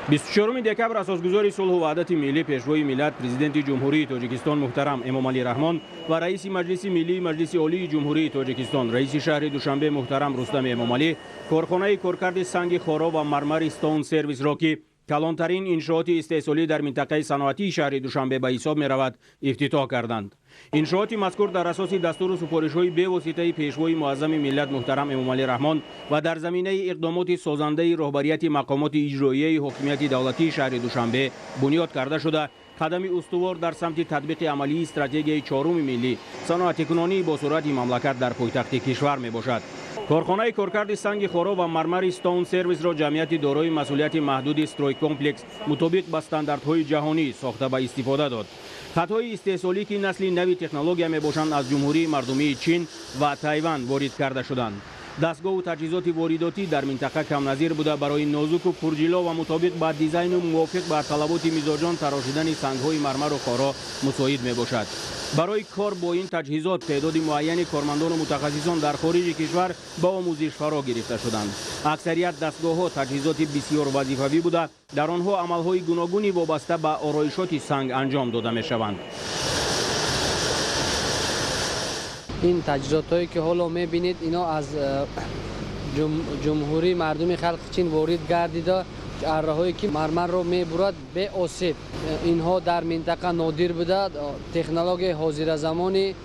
24 декабр асосгузори сулҳу ваҳдати миллӣ, Пешвои миллат, Президенти Ҷумҳурии Тоҷикистон муҳтарам Эмомалӣ Раҳмон ва раиси Маҷлиси Миллии Маҷлиси Олии Ҷумҳурии Тоҷикистон, раиси шаҳри Душанбе муҳтарам Рустам Эмомалӣ корхонаи коркарди санги хоро ва мармари Стоун Сервисро, ки калонтарин иншооти истеҳсолӣ дар минтақаи саноатии шаҳри Душанбе ба ҳисоб меравад, ифтитоҳ карданд. Иншооти мазкур дар асоси дастуру супоришҳои бевоситаи Пешвои муаззами миллат муҳтарам Эмомалӣ Раҳмон ва дар заминаи иқдомоти созандаи роҳбарияти мақомоти иҷроияи ҳокимияти давлатии шаҳри Душанбе бунёд карда шуда, қадами устувор дар самти татбиқи амалии стратегияи чоруми миллӣ саноатикунонии босуръати мамлакат дар пойтахти кишвар мебошад. Корхонаи коркарди санги хоро ва мармари Стоун Сервисро ҷамъияти дорои масъулияти маҳдуди Стройкомплекс мутобиқ ба стандартҳои ҷаҳонӣ сохта ба истифода дод. Хатҳои истеҳсолӣ, ки насли нави технология мебошанд, аз Ҷумҳурии Мардумии Чин ва Тайван ворид карда шуданд. Дастгоҳу таҷҳизоти воридотӣ дар минтақа камназир буда, барои нозуку пурҷило ва мутобиқ ба дизайну мувофиқ ба талаботи мизоҷон тарошидани сангҳои мармару хоро мусоид мебошад. Барои кор бо ин таҷҳизот теъдоди муайяни кормандону мутахассисон дар хориҷи кишвар ба омӯзиш фаро гирифта шуданд. Аксарият дастгоҳҳо таҷҳизоти бисёр вазифавӣ буда, дар онҳо амалҳои гуногуни вобаста ба ороишоти санг анҷом дода мешаванд. Ин таҷҳизотҳое ки ҳоло мебинед, ино аз Ҷумҳурии Мардуми Халқи Чин ворид гардида, арраҳое ки мармарро мебурад беосеб. Инҳо дар минтақа нодир буда, технологияи ҳозиразамони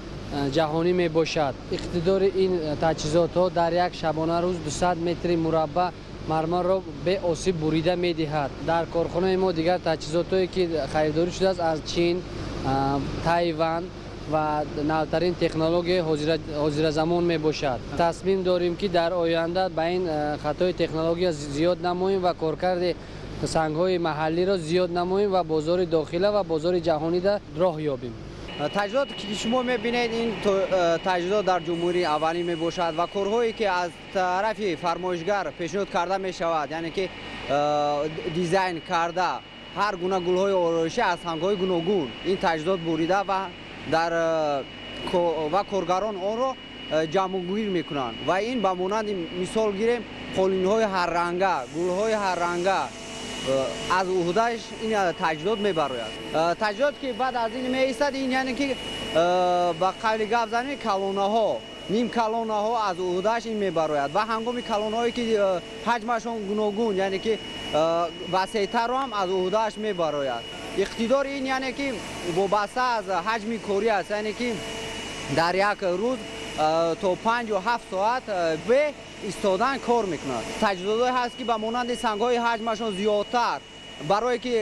ҷаҳонӣ мебошад. Иқтидори ин таҷҳизотҳо дар як шабонарӯз 200 метри мураббаъ мармарро беосиб бурида медиҳад. Дар корхонаи мо дигар таҷҳизотҳое ки харидорӣ шудааст аз Чин, Тайван ва навтарин технологияи ҳозиразамон мебошад. Тасмим дорем, ки дар оянда ба ин хатои технология зиёд намоем ва коркарди сангҳои маҳаллиро зиёд намоем ва бозори дохила ва бозори ҷаҳонида роҳ ёбем. Таҷҳизот ки шумо мебинед, ин таҷҳизот дар ҷумҳурӣ аввалин мебошад ва корҳое ки аз тарафи фармоишгар пешниҳод карда мешавад, яъне ки дизайн карда ҳар гуна гулҳои ороишӣ аз сангҳои гуногун ин таҷҳизот бурида ва дар ва коргарон онро ҷамъгир мекунанд ва ин ба монанди мисол гирем қолинҳои ҳарранга, гулҳои ҳарранга аз уҳдааш ин таҷҳизот мебарояд. Таҷҳизот ки баъд аз ин меистад, ин яъне ки ба қавли гап занем калонаҳо, ним калонаҳо аз уҳдааш ин мебарояд ва ҳангоми калонаҳое ки ҳаҷмашон гуногун, яъне ки васеътарро ҳам аз уҳдааш мебарояд. Иқтидори ин яъне ки вобаста аз ҳаҷми корӣ аст, яъне ки дар як рӯз то 5 ё 7 соат бе истодан кор мекунад. Таҷҳизотҳое ҳаст ки ба монанди сангҳои ҳаҷмашон зиёдтар, барое ки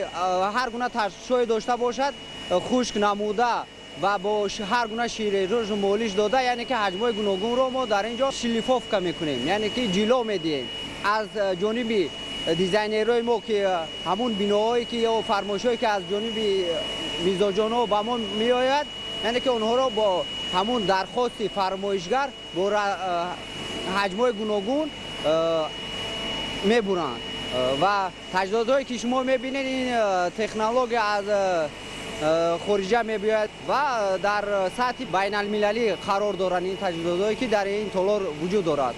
ҳар гуна ташвишҳое дошта бошад, хушк намуда ва бо ҳар гуна ширерӯшу молиш дода, яъне ки ҳаҷмҳои гуногунро мо дар ин ҷо шлифовка мекунем, яъне ки ҷило медиҳем. Аз ҷониби дизайнерҳои мо ки ҳамун биноҳое ки ё фармоишҳое ки аз ҷониби мизоҷонҳо ба мо меояд, яъне ки онҳоро бо ҳамун дархости фармоишгар бо ҳаҷмҳои гуногун мебуранд. Ва таҷҳизотҳое ки шумо мебинед, ин технология аз хориҷа мебиёяд ва дар сатҳи байналмилалӣ қарор доранд ин таҷҳизотҳое ки дар ин толор вуҷуд дорад.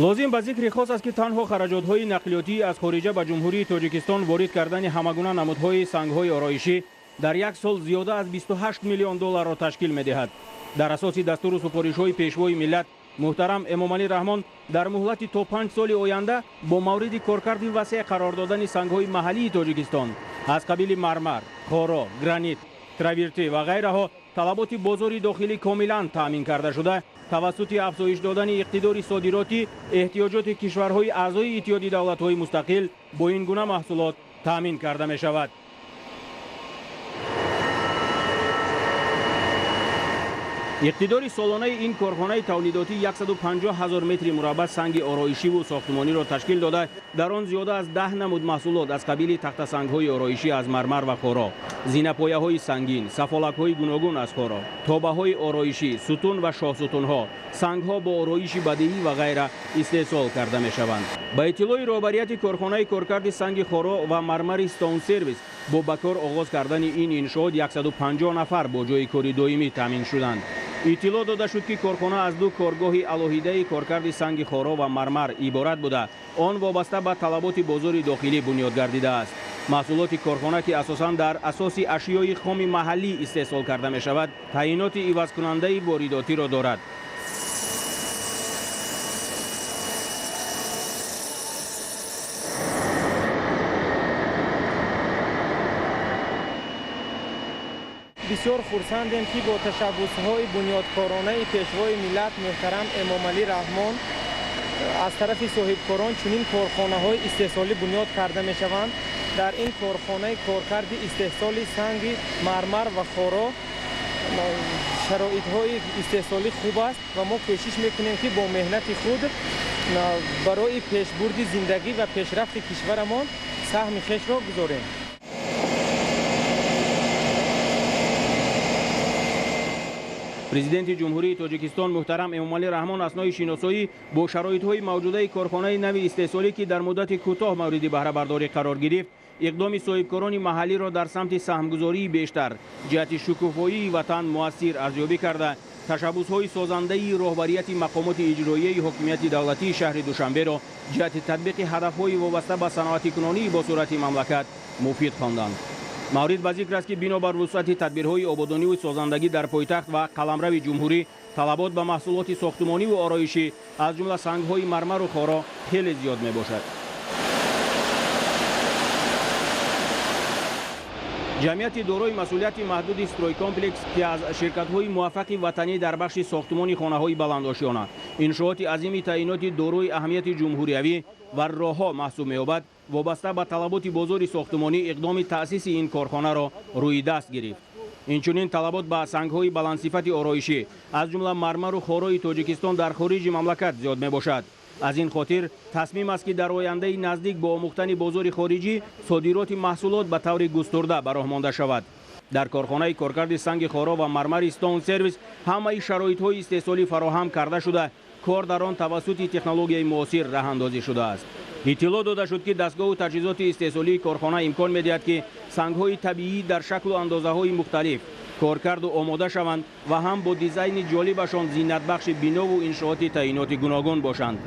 Лозим ба зикри хос аст, ки танҳо хараҷотҳои нақлиётӣ аз хориҷа ба Ҷумҳурии Тоҷикистон ворид кардани ҳамагуна намудҳои сангҳои ороишӣ дар як сол зиёда аз 28 миллион долларро ташкил медиҳад. Дар асоси дастуру супоришҳои Пешвои миллат муҳтарам Эмомалӣ Раҳмон дар муҳлати то 5 соли оянда бо мавриди коркарди васеъ қарор додани сангҳои маҳаллии Тоҷикистон аз қабили мармар, хоро, гранит, травертӣ ва ғайраҳо талаботи бозори дохилӣ комилан таъмин карда шуда, тавассути афзоиш додани иқтидори содиротӣ эҳтиёҷоти кишварҳои аъзои Иттиҳоди давлатҳои мустақил бо ин гуна маҳсулот таъмин карда мешавад. Иқтидори солонаи ин корхонаи тавлидотӣ 150 ҳазор метри мураббаъ санги ороишиву сохтмониро ташкил дода, дар он зиёда аз 10 намуд маҳсулот аз қабили тахтасангҳои ороишӣ аз мармар ва хоро, зинапояҳои сангин, сафолакҳои гуногун аз хоро, тобаҳои ороишӣ, сутун ва шоҳсутунҳо, сангҳо бо ороиши бадеӣ ва ғайра истеҳсол карда мешаванд. Ба иттилои роҳбарияти корхонаи коркарди санги хоро ва мармари Стоун Сервис, бо ба кор оғоз кардани ин иншоот 150 нафар бо ҷои кори доимӣ таъмин шуданд. Иттилоъ дода шуд, ки корхона аз ду коргоҳи алоҳидаи коркарди санги хоро ва мармар иборат буда, он вобаста ба талаботи бозори дохилӣ бунёд гардидааст. Маҳсулоти корхона, ки асосан дар асоси ашёи хоми маҳаллӣ истеҳсол карда мешавад, таъиноти ивазкунандаи воридотиро дорад. Бисёр хурсандем, ки бо ташаббусҳои бунёдкоронаи Пешвои миллат муҳтарам Эмомалӣ Раҳмон аз тарафи соҳибкорон чунин корхонаҳои истеҳсолӣ бунёд карда мешаванд. Дар ин корхонаи коркарди истеҳсоли санги мармар ва хоро шароитҳои истеҳсолӣ хуб аст ва мо кӯшиш мекунем, ки бо меҳнати худ барои пешбурди зиндагӣ ва пешрафти кишварамон саҳми хешро гузорем. Президенти Ҷумҳурии Тоҷикистон муҳтарам Эмомалӣ Раҳмон аснои шиносоӣ бо шароитҳои мавҷудаи корхонаи нави истеҳсолӣ, ки дар муддати кӯтоҳ мавриди баҳрабардорӣ қарор гирифт, иқдоми соҳибкорони маҳаллиро дар самти саҳмгузории бештар ҷиҳати шукуфоии ватан муассир арзёбӣ карда, ташаббусҳои созандаи роҳбарияти мақомоти иҷроияи ҳокимияти давлатии шаҳри Душанберо ҷиҳати татбиқи ҳадафҳои вобаста ба саноатикунонии босуръати мамлакат муфид хонданд. Маврид ба зикр аст, ки бинобар вусъати тадбирҳои ободониву созандагӣ дар пойтахт ва қаламрави ҷумҳурӣ, талабот ба маҳсулоти сохтмониву ороишӣ, аз ҷумла сангҳои мармару хоро, хеле зиёд мебошад. Ҷамъияти дорои масъулияти маҳдуди Стройкомплекс, ки аз ширкатҳои муваффақи ватанӣ дар бахши сохтмони хонаҳои баландошёна, иншооти азими таъиноти дорои аҳамияти ҷумҳуриявӣ ва роҳҳо маҳсуб меёбад, вобаста ба талаботи бозори сохтмонӣ иқдоми таъсиси ин корхонаро рӯи даст гирифт. Инчунин талабот ба сангҳои баландсифати ороишӣ, аз ҷумла мармару хорои Тоҷикистон, дар хориҷи мамлакат зиёд мебошад. Аз ин хотир тасмим аст, ки дар ояндаи наздик бо омӯхтани бозори хориҷӣ содироти маҳсулот ба таври густурда ба роҳ монда шавад. Дар корхонаи коркарди санги хоро ва мармари Стоун Сервис ҳамаи шароитҳои истеҳсолӣ фароҳам карда шуда, кор дар он тавассути технологияи муосир раҳандозӣ шудааст. Иттилоъ дода шуд, ки дастгоҳу таҷҳизоти истеҳсолии корхона имкон медиҳад, ки сангҳои табиӣ дар шаклу андозаҳои мухталиф коркарду омода шаванд ва ҳам бо дизайни ҷолибашон зинатбахши бинову иншооти таъиноти гуногун бошанд.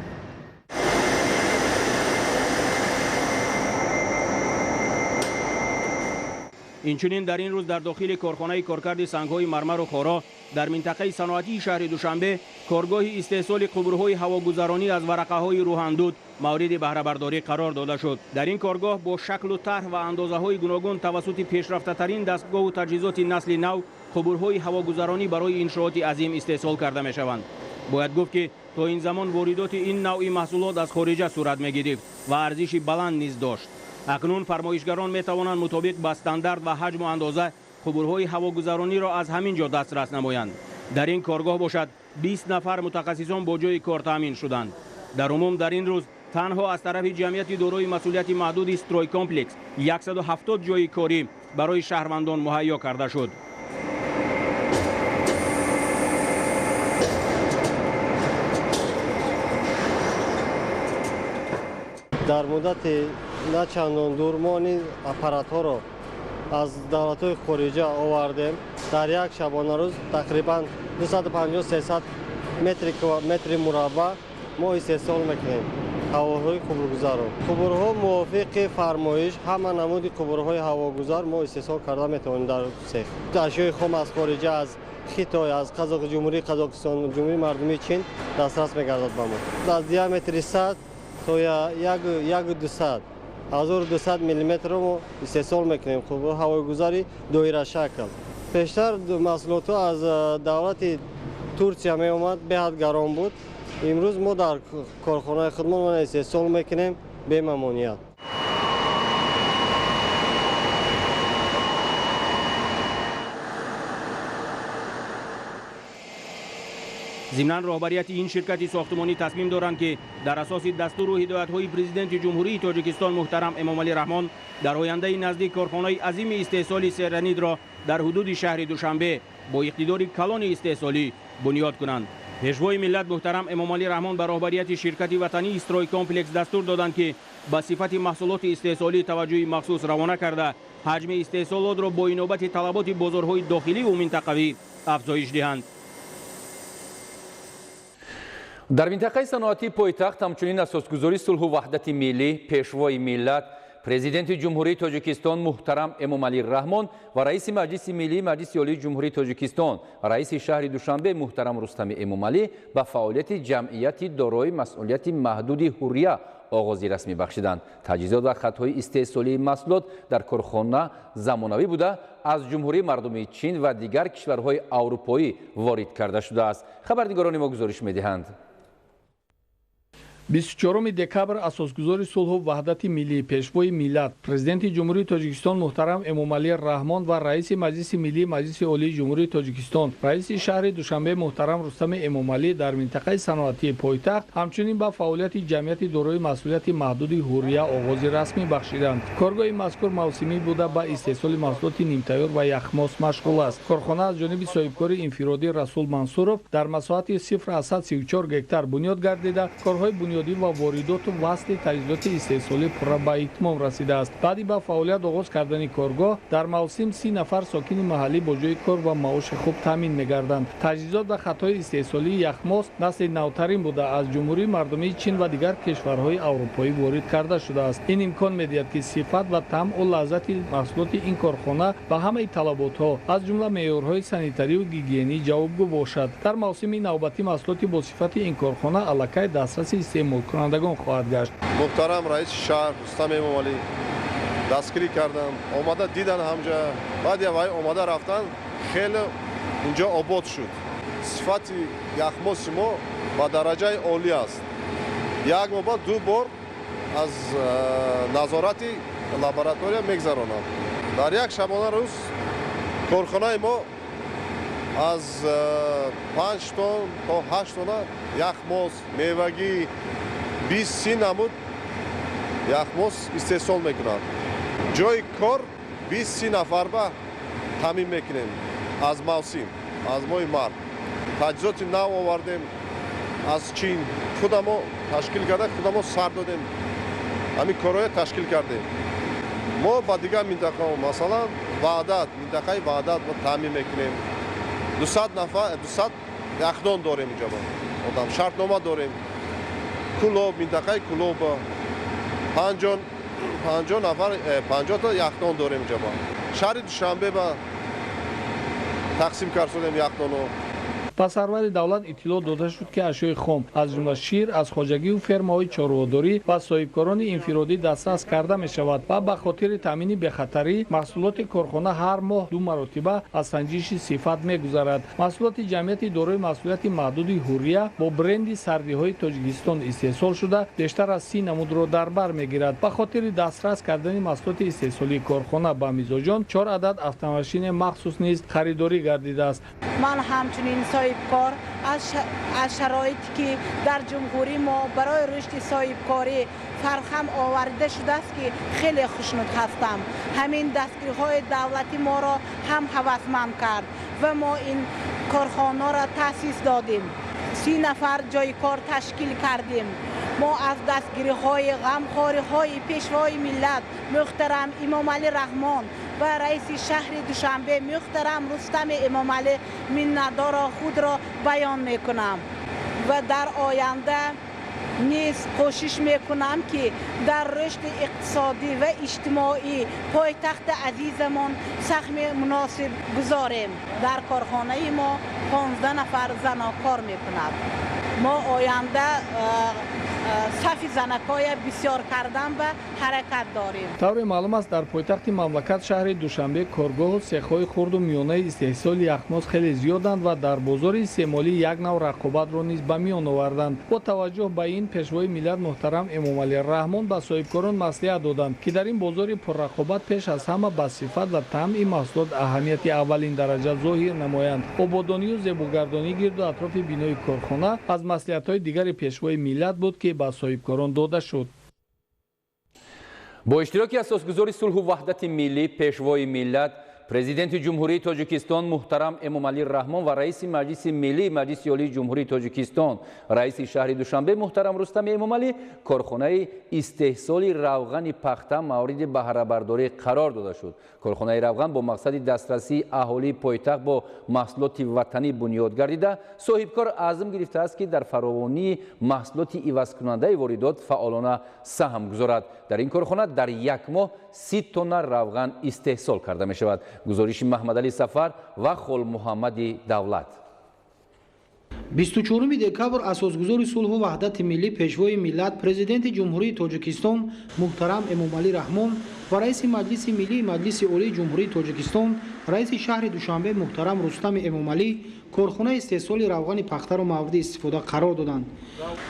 Инчунин дар ин рӯз дар дохили корхонаи коркарди сангҳои мармару хоро дар минтақаи саноатии шаҳри Душанбе коргоҳи истеҳсоли қубурҳои ҳавогузаронӣ аз варақаҳои рӯҳандуд мавриди баҳрабардорӣ қарор дода шуд. Дар ин коргоҳ бо шаклу тарҳ ва андозаҳои гуногун тавассути пешрафтатарин дастгоҳу таҷҳизоти насли нав қубурҳои ҳавогузаронӣ барои иншооти азим истеҳсол карда мешаванд. Бояд гуфт, ки то ин замон воридоти ин навъи маҳсулот аз хориҷа сурат мегирифт ва арзиши баланд низ дошт. Акнун фармоишгарон метавонанд мутобиқ ба стандарт ва ҳаҷму андоза қубурҳои ҳавогузарониро аз ҳамин ҷо дастрас намоянд. Дар ин коргоҳ бошад 20 нафар мутахассисон бо ҷои кор таъмин шуданд. Дар умум дар ин рӯз танҳо аз тарафи ҷамъияти дорои масъулияти маҳдуди Стройкомплекс 170 ҷои корӣ барои шаҳрвандон муҳайё карда шуд. Дар муддати на чандон дур мо ин аппаратҳоро аз давлатҳои хориҷа овардем. Дар як шабонарӯз тақрибан 250-300 метри мураббаъ мо истеҳсол мекунем ҳавоҳои қубургузарро. Қубурҳо мувофиқи фармоиш, ҳама намуди қубурҳои ҳавогузар мо истеҳсол карда метавонем дар цех. Ашёи хом аз хориҷа, аз Хитой, аз Ҷумҳурии Қазоқистон, Ҷумҳурии Мардумии Чин дастрас мегардад ба мо. Аз диаметри 100 то 1200, 1200 миллиметрро мо истеҳсол мекунем қубур ҳавогузари доирашакл. Пештар маҳсулотҳо аз давлати Турсия меомад, беҳад гарон буд. Имрӯз мо дар корхонаи худмон истеҳсол мекунем бемамоният. Зимнан роҳбарияти ин ширкати сохтмонӣ тасмим доранд, ки дар асоси дастуру ҳидоятҳои Президенти Ҷумҳурии Тоҷикистон муҳтарам Эмомалӣ Раҳмон дар ояндаи наздик корхонаи азими истеҳсоли серанидро дар ҳудуди шаҳри Душанбе бо иқтидори калони истеҳсолӣ бунёд кунанд. Пешвои миллат муҳтарам Эмомалӣ Раҳмон ба роҳбарияти ширкати ватании «Стройкомплекс» дастур доданд, ки ба сифати маҳсулоти истеҳсолӣ таваҷҷӯҳи махсус равона карда, ҳаҷми истеҳсолотро бо инобати талаботи бозорҳои дохиливу минтақавӣ афзоиш диҳанд. Дар минтақаи саноатии пойтахт ҳамчунин асосгузори сулҳу ваҳдати миллӣ, Пешвои миллат, Президенти Ҷумҳурии Тоҷикистон муҳтарам Эмомалӣ Раҳмон ва раиси Маҷлиси Миллии Маҷлиси Олии Ҷумҳурии Тоҷикистон, раиси шаҳри Душанбе муҳтарам Рустами Эмомалӣ ба фаъолияти ҷамъияти дорои масъулияти маҳдуди «Ҳуррия» оғози расмӣ бахшиданд. Таҷҳизот ва хатҳои истеҳсолии маҳсулот дар корхона замонавӣ буда, аз Ҷумҳурии Мардумии Чин ва дигар кишварҳои аврупоӣ ворид карда шудааст. Хабарнигорони мо гузориш медиҳанд. 24 декабр асосгузори сулҳу ваҳдати миллӣ, Пешвои миллат, Президенти Ҷумҳурии Тоҷикистон муҳтарам Эмомалӣ Раҳмон ва раиси Маҷлиси Миллии Маҷлиси Олии Ҷумҳурии Тоҷикистон, раиси шаҳри Душанбе муҳтарам Рустами Эмомалӣ дар минтақаи саноатии пойтахт ҳамчунин ба фаъолияти ҷамъияти дорои масъулияти маҳдуди «Ҳуррия» оғози расмӣ бахшиданд. Коргоҳи мазкур мавсимӣ буда, ба истеҳсоли маҳсулоти нимтайёр ва яхмос машғул аст. Корхона аз ҷониби соҳибкори инфиродӣ Расул Мансуров дар масоҳати 0,34 гектар бунёд гардида, корҳои бунёдӣ ва воридоту васли таҷҳизоти истеҳсолӣ пурра ба итмом расидааст. Баъди ба фаъолият оғоз кардани коргоҳ дар мавсим 30 нафар сокини маҳаллӣ бо ҷои кор ва маоши хуб таъмин мегарданд. Таҷҳизот ва хатҳои истеҳсолии яхмос насли навтарин буда, аз Ҷумҳурии Мардумии Чин ва дигар кишварҳои аврупоӣ ворид карда шудааст. Ин имкон медиҳад, ки сифат ва таъму лаззати маҳсулоти ин корхона ба ҳамаи талаботҳо, аз ҷумла меъёрҳои санитарию гигиенӣ ҷавобгӯ бошад. Дар мавсими навбатӣ маҳсулоти бо сифати ин корхона аллакай дастраси истеъмолкунандагон хоҳад гашт. Муҳтарам раиси шаҳр Рустам Эмомалӣ дастгирӣ карданд, омада дидан ҳамҷа, баъд вай омада рафтан, хеле инҷо обод шуд. Сифати яхмоси мо ба дараҷаи олӣ аст. Як моҳ баъд ду бор аз назорати лаборатория мегзаронанд. Дар як шабона рӯз корхонаи мо аз 5 тонн то 8 тонна яхмос, мевагӣ, 20-30 намуд яхмос истеҳсол мекунад. Ҷои кор 20-30 нафар ба таъмин мекунем аз мавсим, аз моҳи март. Таҷҳизоти нав овардем аз Чин, худамо ташкил карда, худамо сар додем, ҳамин корҳоя ташкил кардем. Мо ба дигар минтақаҳо, масалан Ваҳдат, минтақаи Ваҳдат мо таъмин мекунем. 200 нафар, 200 яхдон дорем инҷо, одам шартнома дорем. Кулоб, минтақаи Кулоб 50 нафар, 50 та яхдон дорем инҷо. Шаҳри Душанбе ба тақсим кардем яхдонро. Ба сарвари давлат иттилоъ дода шуд, ки ашёи хом, аз ҷумла шир, аз хоҷагиву фермаҳои чорводорӣ ва соҳибкорони инфиродӣ дастрас карда мешавад ва ба хотири таъмини бехатарӣ маҳсулоти корхона ҳар моҳ ду маротиба аз санҷиши сифат мегузарад. Маҳсулоти ҷамъияти дорои масъулияти маҳдуди «Ҳуррия» бо бренди сардиҳои Тоҷикистон истеҳсол шуда, бештар аз 30 намудро дар бар мегирад. Ба хотири дастрас кардани маҳсулоти истеҳсолии корхона ба мизоҷон 4 адад автомашини махсус низ харидорӣ гардидааст. Ман ҳамчунин соҳибкор аз шароите ки дар ҷумҳурии мо барои рушди соҳибкорӣ фарҳам оварда шудааст, ки хеле хушнуд ҳастам. Ҳамин дастгириҳои давлатӣ моро ҳам ҳавасманд кард ва мо ин корхонаро таъсис додем. 30 нафар ҷои кор ташкил кардем. Мо аз дастгириҳои ғамхориҳои Пешвои миллат муҳтарам Эмомалӣ Раҳмон ва раиси шаҳри Душанбе муҳтарам Рустами Эмомалӣ миннатдоро худро баён мекунам ва дар оянда низ кӯшиш мекунам, ки дар рушди иқтисодӣ ва иҷтимоӣ пойтахти азизамон саҳми муносиб гузорем. Дар корхонаи мо 15 нафар занон кор мекунад. Мо оянда Сафи занакҳоя бисёр кардан ба ҳаракат дорем. Тавре маълум аст, дар пойтахти мамлакат, шаҳри Душанбе, коргоҳу сехҳои хурду миёнаи истеҳсоли яхмоз хеле зиёданд ва дар бозори истеъмолӣ як нав рақобатро низ ба миён оварданд. Бо таваҷҷӯҳ ба ин, Пешвои миллат муҳтарам Эмомалӣ Раҳмон ба соҳибкорон маслиҳат доданд, ки дар ин бозори пуррақобат пеш аз ҳама ба сифат ва таъми маҳсулот аҳамияти аввалин дараҷа зоҳир намоянд. Ободонию зебогардонии гирду атрофи бинои корхона аз маслиҳатҳои дигари Пешвои миллат буд, ки ба соҳибкорон дода шуд. Бо иштироки асосгузори сулҳу ваҳдати миллӣ, Пешвои миллат, Президенти Ҷумҳурии Тоҷикистон муҳтарам Эмомалӣ Раҳмон ва раиси Маҷлиси Миллии Маҷлиси Олии Ҷумҳурии Тоҷикистон, раиси шаҳри Душанбе муҳтарам Рустами Эмомалӣ корхонаи истеҳсоли равғани пахта мавриди баҳрабардорӣ қарор дода шуд. Корхонаи равған бо мақсади дастрасии аҳолии пойтахт бо маҳсулоти ватанӣ бунёд гардида, соҳибкор азм гирифтааст, ки дар фаровонии маҳсулоти ивазкунандаи воридот фаъолона саҳм гузорад. Дар ин корхона дар як моҳ 30 тонна равған истеҳсол карда мешавад. Гузориши Маҳмадалӣ Сафар ва Холмуҳаммади Давлат. 24 декабр асосгузори сулҳу ваҳдати миллӣ, Пешвои миллат, Президенти Ҷумҳурии Тоҷикистон муҳтарам Эмомалӣ Раҳмон ва раиси Маҷлиси Миллии Маҷлиси Олии Ҷумҳурии Тоҷикистон, раиси шаҳри Душанбе муҳтарам Рустами Эмомалӣ корхонаи истеҳсоли равғани пахтаро мавриди истифода қарор доданд.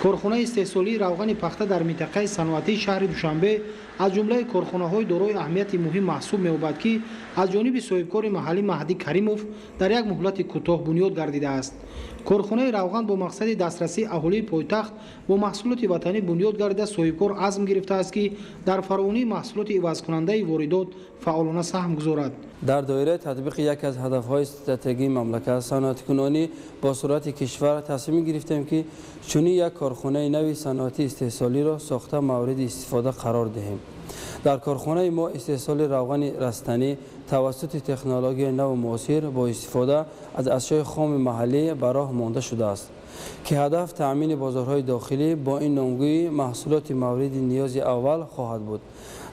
Корхонаи истеҳсолии равғани пахта дар минтақаи саноатии шаҳри Душанбе аз ҷумлаи корхонаҳои дорои аҳамияти муҳим маҳсуб меёбад, ки аз ҷониби соҳибкори маҳаллӣ Маҳдӣ Каримов дар як муҳлати кӯтоҳ бунёд гардидааст. Корхонаи равған бо мақсади дастрасии аҳолии пойтахт бо маҳсулоти ватанӣ бунёд гардида, соҳибкор азм гирифтааст, ки дар фаровонии маҳсулоти ивазкунандаи воридот фаъолона саҳм гузорад. Дар доираи татбиқи яке аз ҳадафҳои стратегии мамлакат, саноаткунонӣ бо суръати кишвар, тасмим гирифтем, ки чунин як корхонаи нави саноатии истеҳсолиро сохта мавриди истифода қарор диҳем. Дар корхонаи мо истеҳсоли равғани растанӣ тавассути технологияи наву муосир бо истифода аз ашёи хоми маҳаллӣ ба роҳ монда шудааст, ки ҳадаф таъмини бозорҳои дохилӣ бо ин номгӯи маҳсулоти мавриди ниёзи аввал хоҳад буд.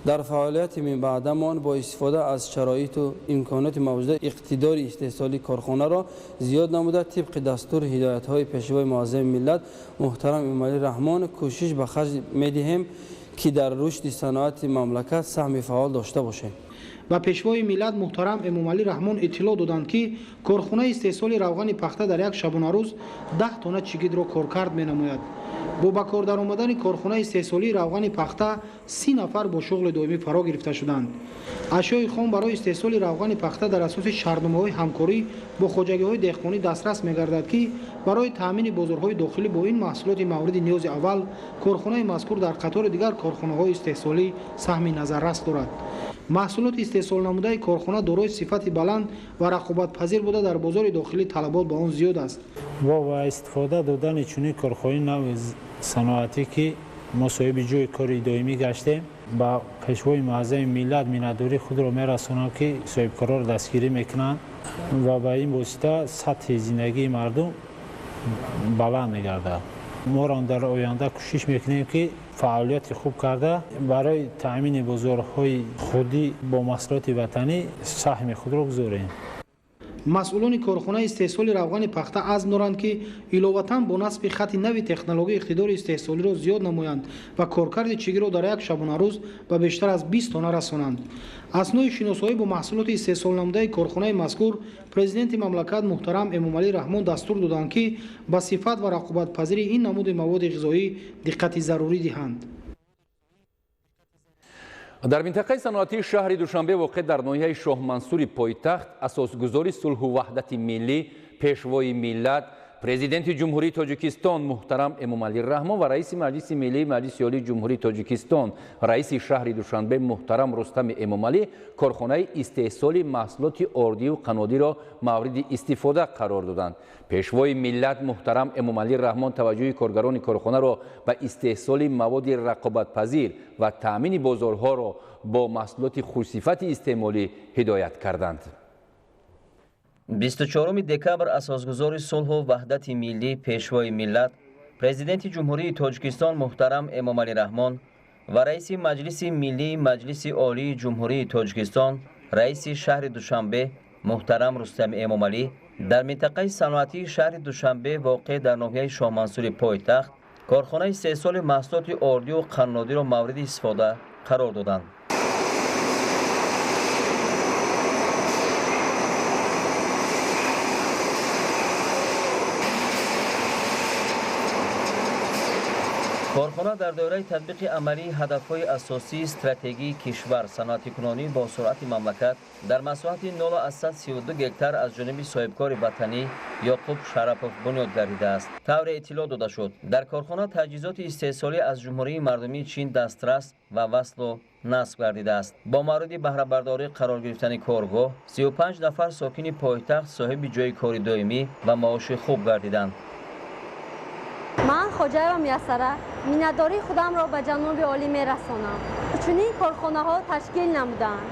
Дар фаъолияти минбаъдамон бо истифода аз шароиту имконоти мавҷуда иқтидори истеҳсолии корхонаро зиёд намуда, тибқи дастуру ҳидоятҳои Пешвои муаззами миллат муҳтарам Эмомалӣ Раҳмон кӯшиш ба харҷ медиҳем, ки дар рушди саноати мамлакат саҳми фаъол дошта бошем. Ба Пешвои миллат муҳтарам Эмомалӣ Раҳмон иттилоъ доданд, ки корхонаи истеҳсоли равғани пахта дар як шабонарӯз 10 тонна чигидро коркард менамояд. Бо ба кор даромадани корхонаи истеҳсолии равғани пахта 30 нафар бо шуғли доимӣ фаро гирифта шуданд. Ашёи хом барои истеҳсоли равғани пахта дар асоси шартномаҳои ҳамкорӣ бо хоҷагиҳои деҳқонӣ дастрас мегардад, ки барои таъмини бозорҳои дохилӣ бо ин маҳсулоти мавриди ниёзи аввал корхонаи мазкур дар қатори дигар корхонаҳои истеҳсолӣ саҳми назаррас дорад. Маҳсулоти истеҳсолнамудаи корхона дорои сифати баланд ва рақобатпазир буда, дар бозори дохилӣ талабот ба он зиёд аст. Бо ба истифода додани чунин корхонаи нави саноатӣ, ки мо соҳиби ҷойи кори доимӣ гаштем, ба Пешвои муаззами миллат миннатдории худро мерасонам, ки соҳибкорро дастгирӣ мекунанд ва ба ин восита сатҳи зиндагии мардум баланд мегардад. Моро дар оянда кӯшиш мекунем, ки фаъолияти хуб карда, барои таъмини бозорҳои худӣ бо маҳсулоти ватанӣ саҳми худро гузорем. Масъулони корхонаи истеҳсоли равғани пахта азм доранд, ки иловатан бо насби хати нави технология иқтидори истеҳсолиро зиёд намоянд ва коркарди чигиро дар як шабонарӯз ба бештар аз 20 тонна расонанд. Аснои шиносоӣ бо маҳсулоти истеҳсолнамудаи корхонаи мазкур Президенти мамлакат муҳтарам Эмомалӣ Раҳмон дастур доданд, ки ба сифат ва рақобатпазирии ин намуди маводи ғизоӣ диққати зарурӣ диҳанд. Дар минтақаи саноатии шаҳри Душанбе, воқеъ дар ноҳияи Шоҳмансури пойтахт, асосгузори сулҳу ваҳдати миллӣ, Пешвои миллат, Президенти Ҷумҳурии Тоҷикистон муҳтарам Эмомалӣ Раҳмон ва раиси Маҷлиси Миллии Маҷлиси Олии Ҷумҳурии Тоҷикистон, раиси шаҳри Душанбе муҳтарам Рустами Эмомалӣ корхонаи истеҳсоли маҳсулоти ордию қаннодиро мавриди истифода қарор доданд. Пешвои миллат муҳтарам Эмомалӣ Раҳмон таваҷҷӯҳи коргарони корхонаро ба истеҳсоли маводи рақобатпазир ва таъмини бозорҳоро бо маҳсулоти хушсифати истеъмолӣ ҳидоят карданд. 24 декабр асосгузори сулҳу ваҳдати миллӣ, Пешвои миллат, Президенти Ҷумҳурии Тоҷикистон муҳтарам Эмомалӣ Раҳмон ва раиси Маҷлиси Миллии Маҷлиси Олии Ҷумҳурии Тоҷикистон, раиси шаҳри Душанбе муҳтарам Рустами Эмомалӣ дар минтақаи саноатии шаҳри Душанбе, воқеъ дар ноҳияи Шоҳмансури пойтахт, Корхонаи истеҳсоли маҳсулоти ордию қаннодиро мавриди истифода қарор доданд. Корхона дар доираи татбиқи амалии ҳадафҳои асосии стратегии кишвар саноатикунонӣ бо суръати мамлакат дар масоҳати 0,32 гектар аз ҷониби соҳибкори ватанӣ Ёқуб Шарапов бунёд гардидааст. Тавре иттилоъ дода шуд, дар корхона таҷҳизоти истеҳсолӣ аз Ҷумҳурии Мардумии Чин дастрас ва васлу насб гардидааст. Бо мавриди баҳрабардорӣ қарор гирифтани коргоҳ 35 нафар сокини пойтахт соҳиби ҷойи кори доимӣ ва маоши хуб гардиданд. Ман Хоҷаева Мияссара миннатдории худамро ба ҷаноби олӣ мерасонам. Чунин корхонаҳо ташкил намуданд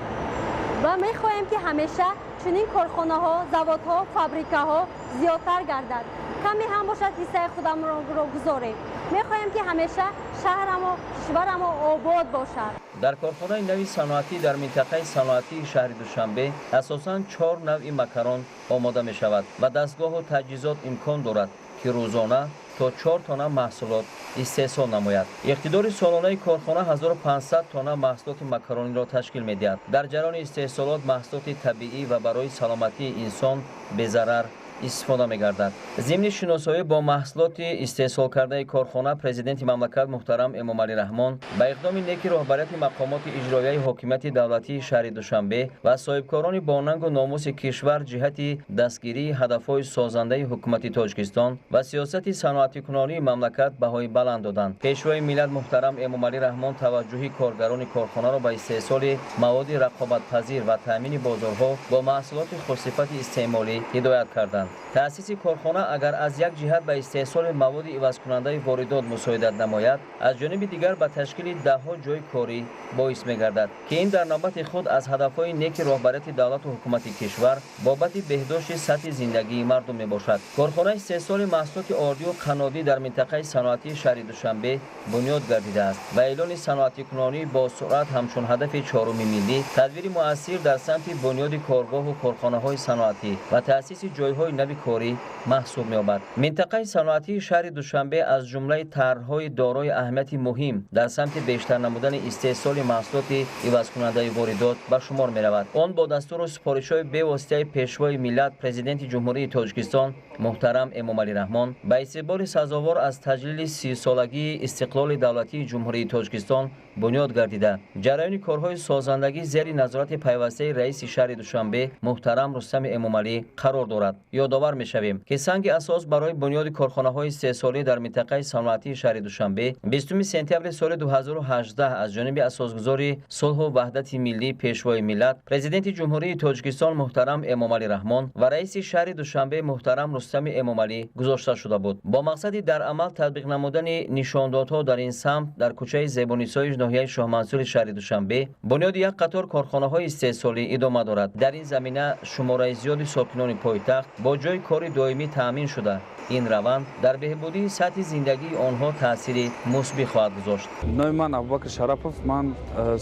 ва мехоҳем, ки ҳамеша чунин корхонаҳо, заводҳо, фабрикаҳо зиёдтар гардад. Каме ҳам бошад ҳиссаи худамро гузорем. Мехоҳем, ки ҳамеша шаҳрамо, кишварамо обод бошад. Дар корхонаи нави саноатӣ дар минтақаи саноатии шаҳри Душанбе асосан 4 навъи макарон омода мешавад ва дастгоҳу таҷҳизот имкон дорад, ки рӯзона то 4 тонна маҳсулот истеҳсол намояд. Иқтидори солонаи корхона 1500 тонна маҳсулоти макарониро ташкил медиҳад. Дар ҷараёни истеҳсолот маҳсулоти табиӣ ва барои саломатии инсон безарар истифода мегардад. Зимни шиносоӣ бо маҳсулоти истеҳсолкардаи корхона президенти мамлакат муҳтарам Эмомалӣ Раҳмон ба иқдоми неки роҳбарияти мақомоти иҷроияи ҳокимияти давлатии шаҳри Душанбе ва соҳибкорони бонангу номуси кишвар ҷиҳати дастгирии ҳадафҳои созандаи ҳукумати Тоҷикистон ва сиёсати саноатикунонии мамлакат баҳои баланд доданд. Пешвои миллат муҳтарам Эмомалӣ Раҳмон таваҷҷӯҳи коргарони корхонаро ба истеҳсоли маводи рақобатпазир ва таъмини бозорҳо бо маҳсулоти хушсифати истеъмолӣ ҳидоят карданд. Таъсиси корхона агар аз як ҷиҳат ба истеҳсоли маводи ивазкунандаи воридот мусоидат намояд, аз ҷониби дигар ба ташкили даҳҳо ҷойи корӣ боис мегардад, ки ин дар навбати худ аз ҳадафҳои неки роҳбарияти давлату ҳукумати кишвар бобати беҳдошти сатҳи зиндагии мардум мебошад. Корхонаи истеҳсоли маҳсулоти ордию қаннодӣ дар минтақаи саноатии шаҳри Душанбе бунёд гардидааст ва эълони саноатикунонӣ бо суръат ҳамчун ҳадафи чоруми миллӣ, тадбири муассир дар самти бунёди коргоҳу корхонаҳои саноатӣ ва таъсиси ҷойҳои нави корӣ маҳсуб меёбад. Минтақаи саноатии шаҳри Душанбе аз ҷумлаи тарҳҳои дорои аҳамияти муҳим дар самти бештар намудани истеҳсоли маҳсулоти ивазкунандаи воридот ба шумор меравад. Он бо дастуру супоришҳои бевоситаи пешвои миллат президенти Ҷумҳурии Тоҷикистон муҳтарам Эмомалӣ Раҳмон ба истиқболи сазовор аз таҷлили 30-солагии истиқлоли давлатии Ҷумҳурии Тоҷикистон бунёд гардида, ҷараёни корҳои созандагӣ зери назорати пайвастаи раиси шаҳри Душанбе муҳтарам Рустами Эмомалӣ қарор дорад. Ёдовар мешавем, ки санги асос барои бунёди корхонаҳои истеҳсолӣ дар минтақаи саноатии шаҳри Душанбе 20 сентябри соли 2018 аз ҷониби асосгузори сулҳу ваҳдати миллӣ пешвои миллат президенти Ҷумҳурии Тоҷикистон муҳтарам Эмомалӣ Раҳмон ва раиси шаҳри Душанбе муҳтарам Рустами Эмомалӣ гузошта шуда буд. Бо мақсади дар амал татбиқ намудани нишондодҳо дар ин самт дар кӯчаи Зебонисои ноҳияи Шоҳмансури шаҳри Душанбе бунёди як қатор корхонаҳои истеҳсолӣ идома дорад. Дар ин замина шумораи зиёди сокинони пойтахт бо ҷойи кори доимӣ таъмин шуда, ин раванд дар беҳбудии сатҳи зиндагии онҳо таъсири мусбӣ хоҳад гузошт. Номи ман Абубакр Шарапов, ман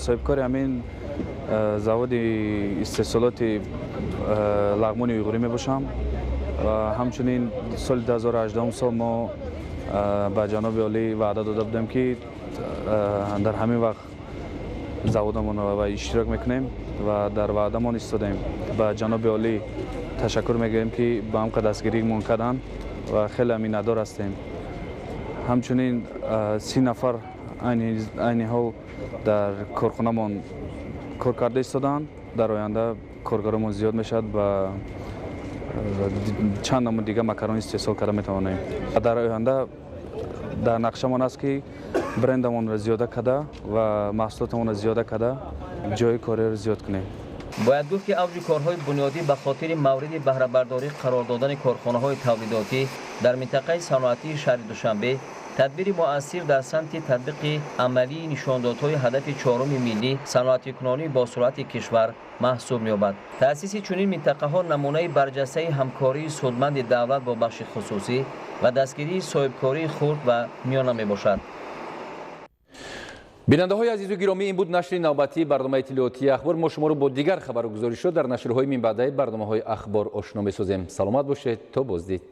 соҳибкори ҳамин заводи истеҳсолоти лағмони уйғурӣ мебошам ва ҳамчунин соли 2018 сол мо ба ҷаноби олӣ ваъда дода будем, ки дар ҳамин вақт заводамонро иштирок мекунем ва дар ваъдамон истодаем. Ба ҷаноби олӣ ташаккур мегӯем, ки ба ҳамқа дастгиримон карданд ва хеле миннатдор ҳастем. Ҳамчунин 30 нафар айни ҳол дар корхонамон кор карда истодаанд. Дар оянда коргаромон зиёд мешавад ва чанд намуд дига макарон истеҳсол карда метавонем. Дар оянда дар нақшамон аст, ки брендамонро зиёда карда ва маҳсулотамонро зиёда карда ҷойи кориро зиёд кунем. Бояд гуфт, ки авҷи корҳои бунёдӣ ба хотири мавриди баҳрабардорӣ қарор додани корхонаҳои тавлидотӣ дар минтақаи саноатии шаҳри Душанбе тадбири муассир дар самти татбиқи амалии нишондодҳои ҳадафи чоруми миллӣ саноатикунонӣ бо суръати кишвар маҳсуб меёбад. Таъсиси чунин минтақаҳо намунаи барҷастаи ҳамкории судманди давлат бо бахши хусусӣ ва дастгирии соҳибкории хурд ва миёна мебошад. Бинандаҳои азизу гиромӣ, ин буд нашри навбатии барномаи иттилоотии Ахбор. Мо шуморо бо дигар хабару гузоришҳо дар нашрҳои минбаъдаи барномаҳои Ахбор ошно месозем. Саломат бошед, то боздид.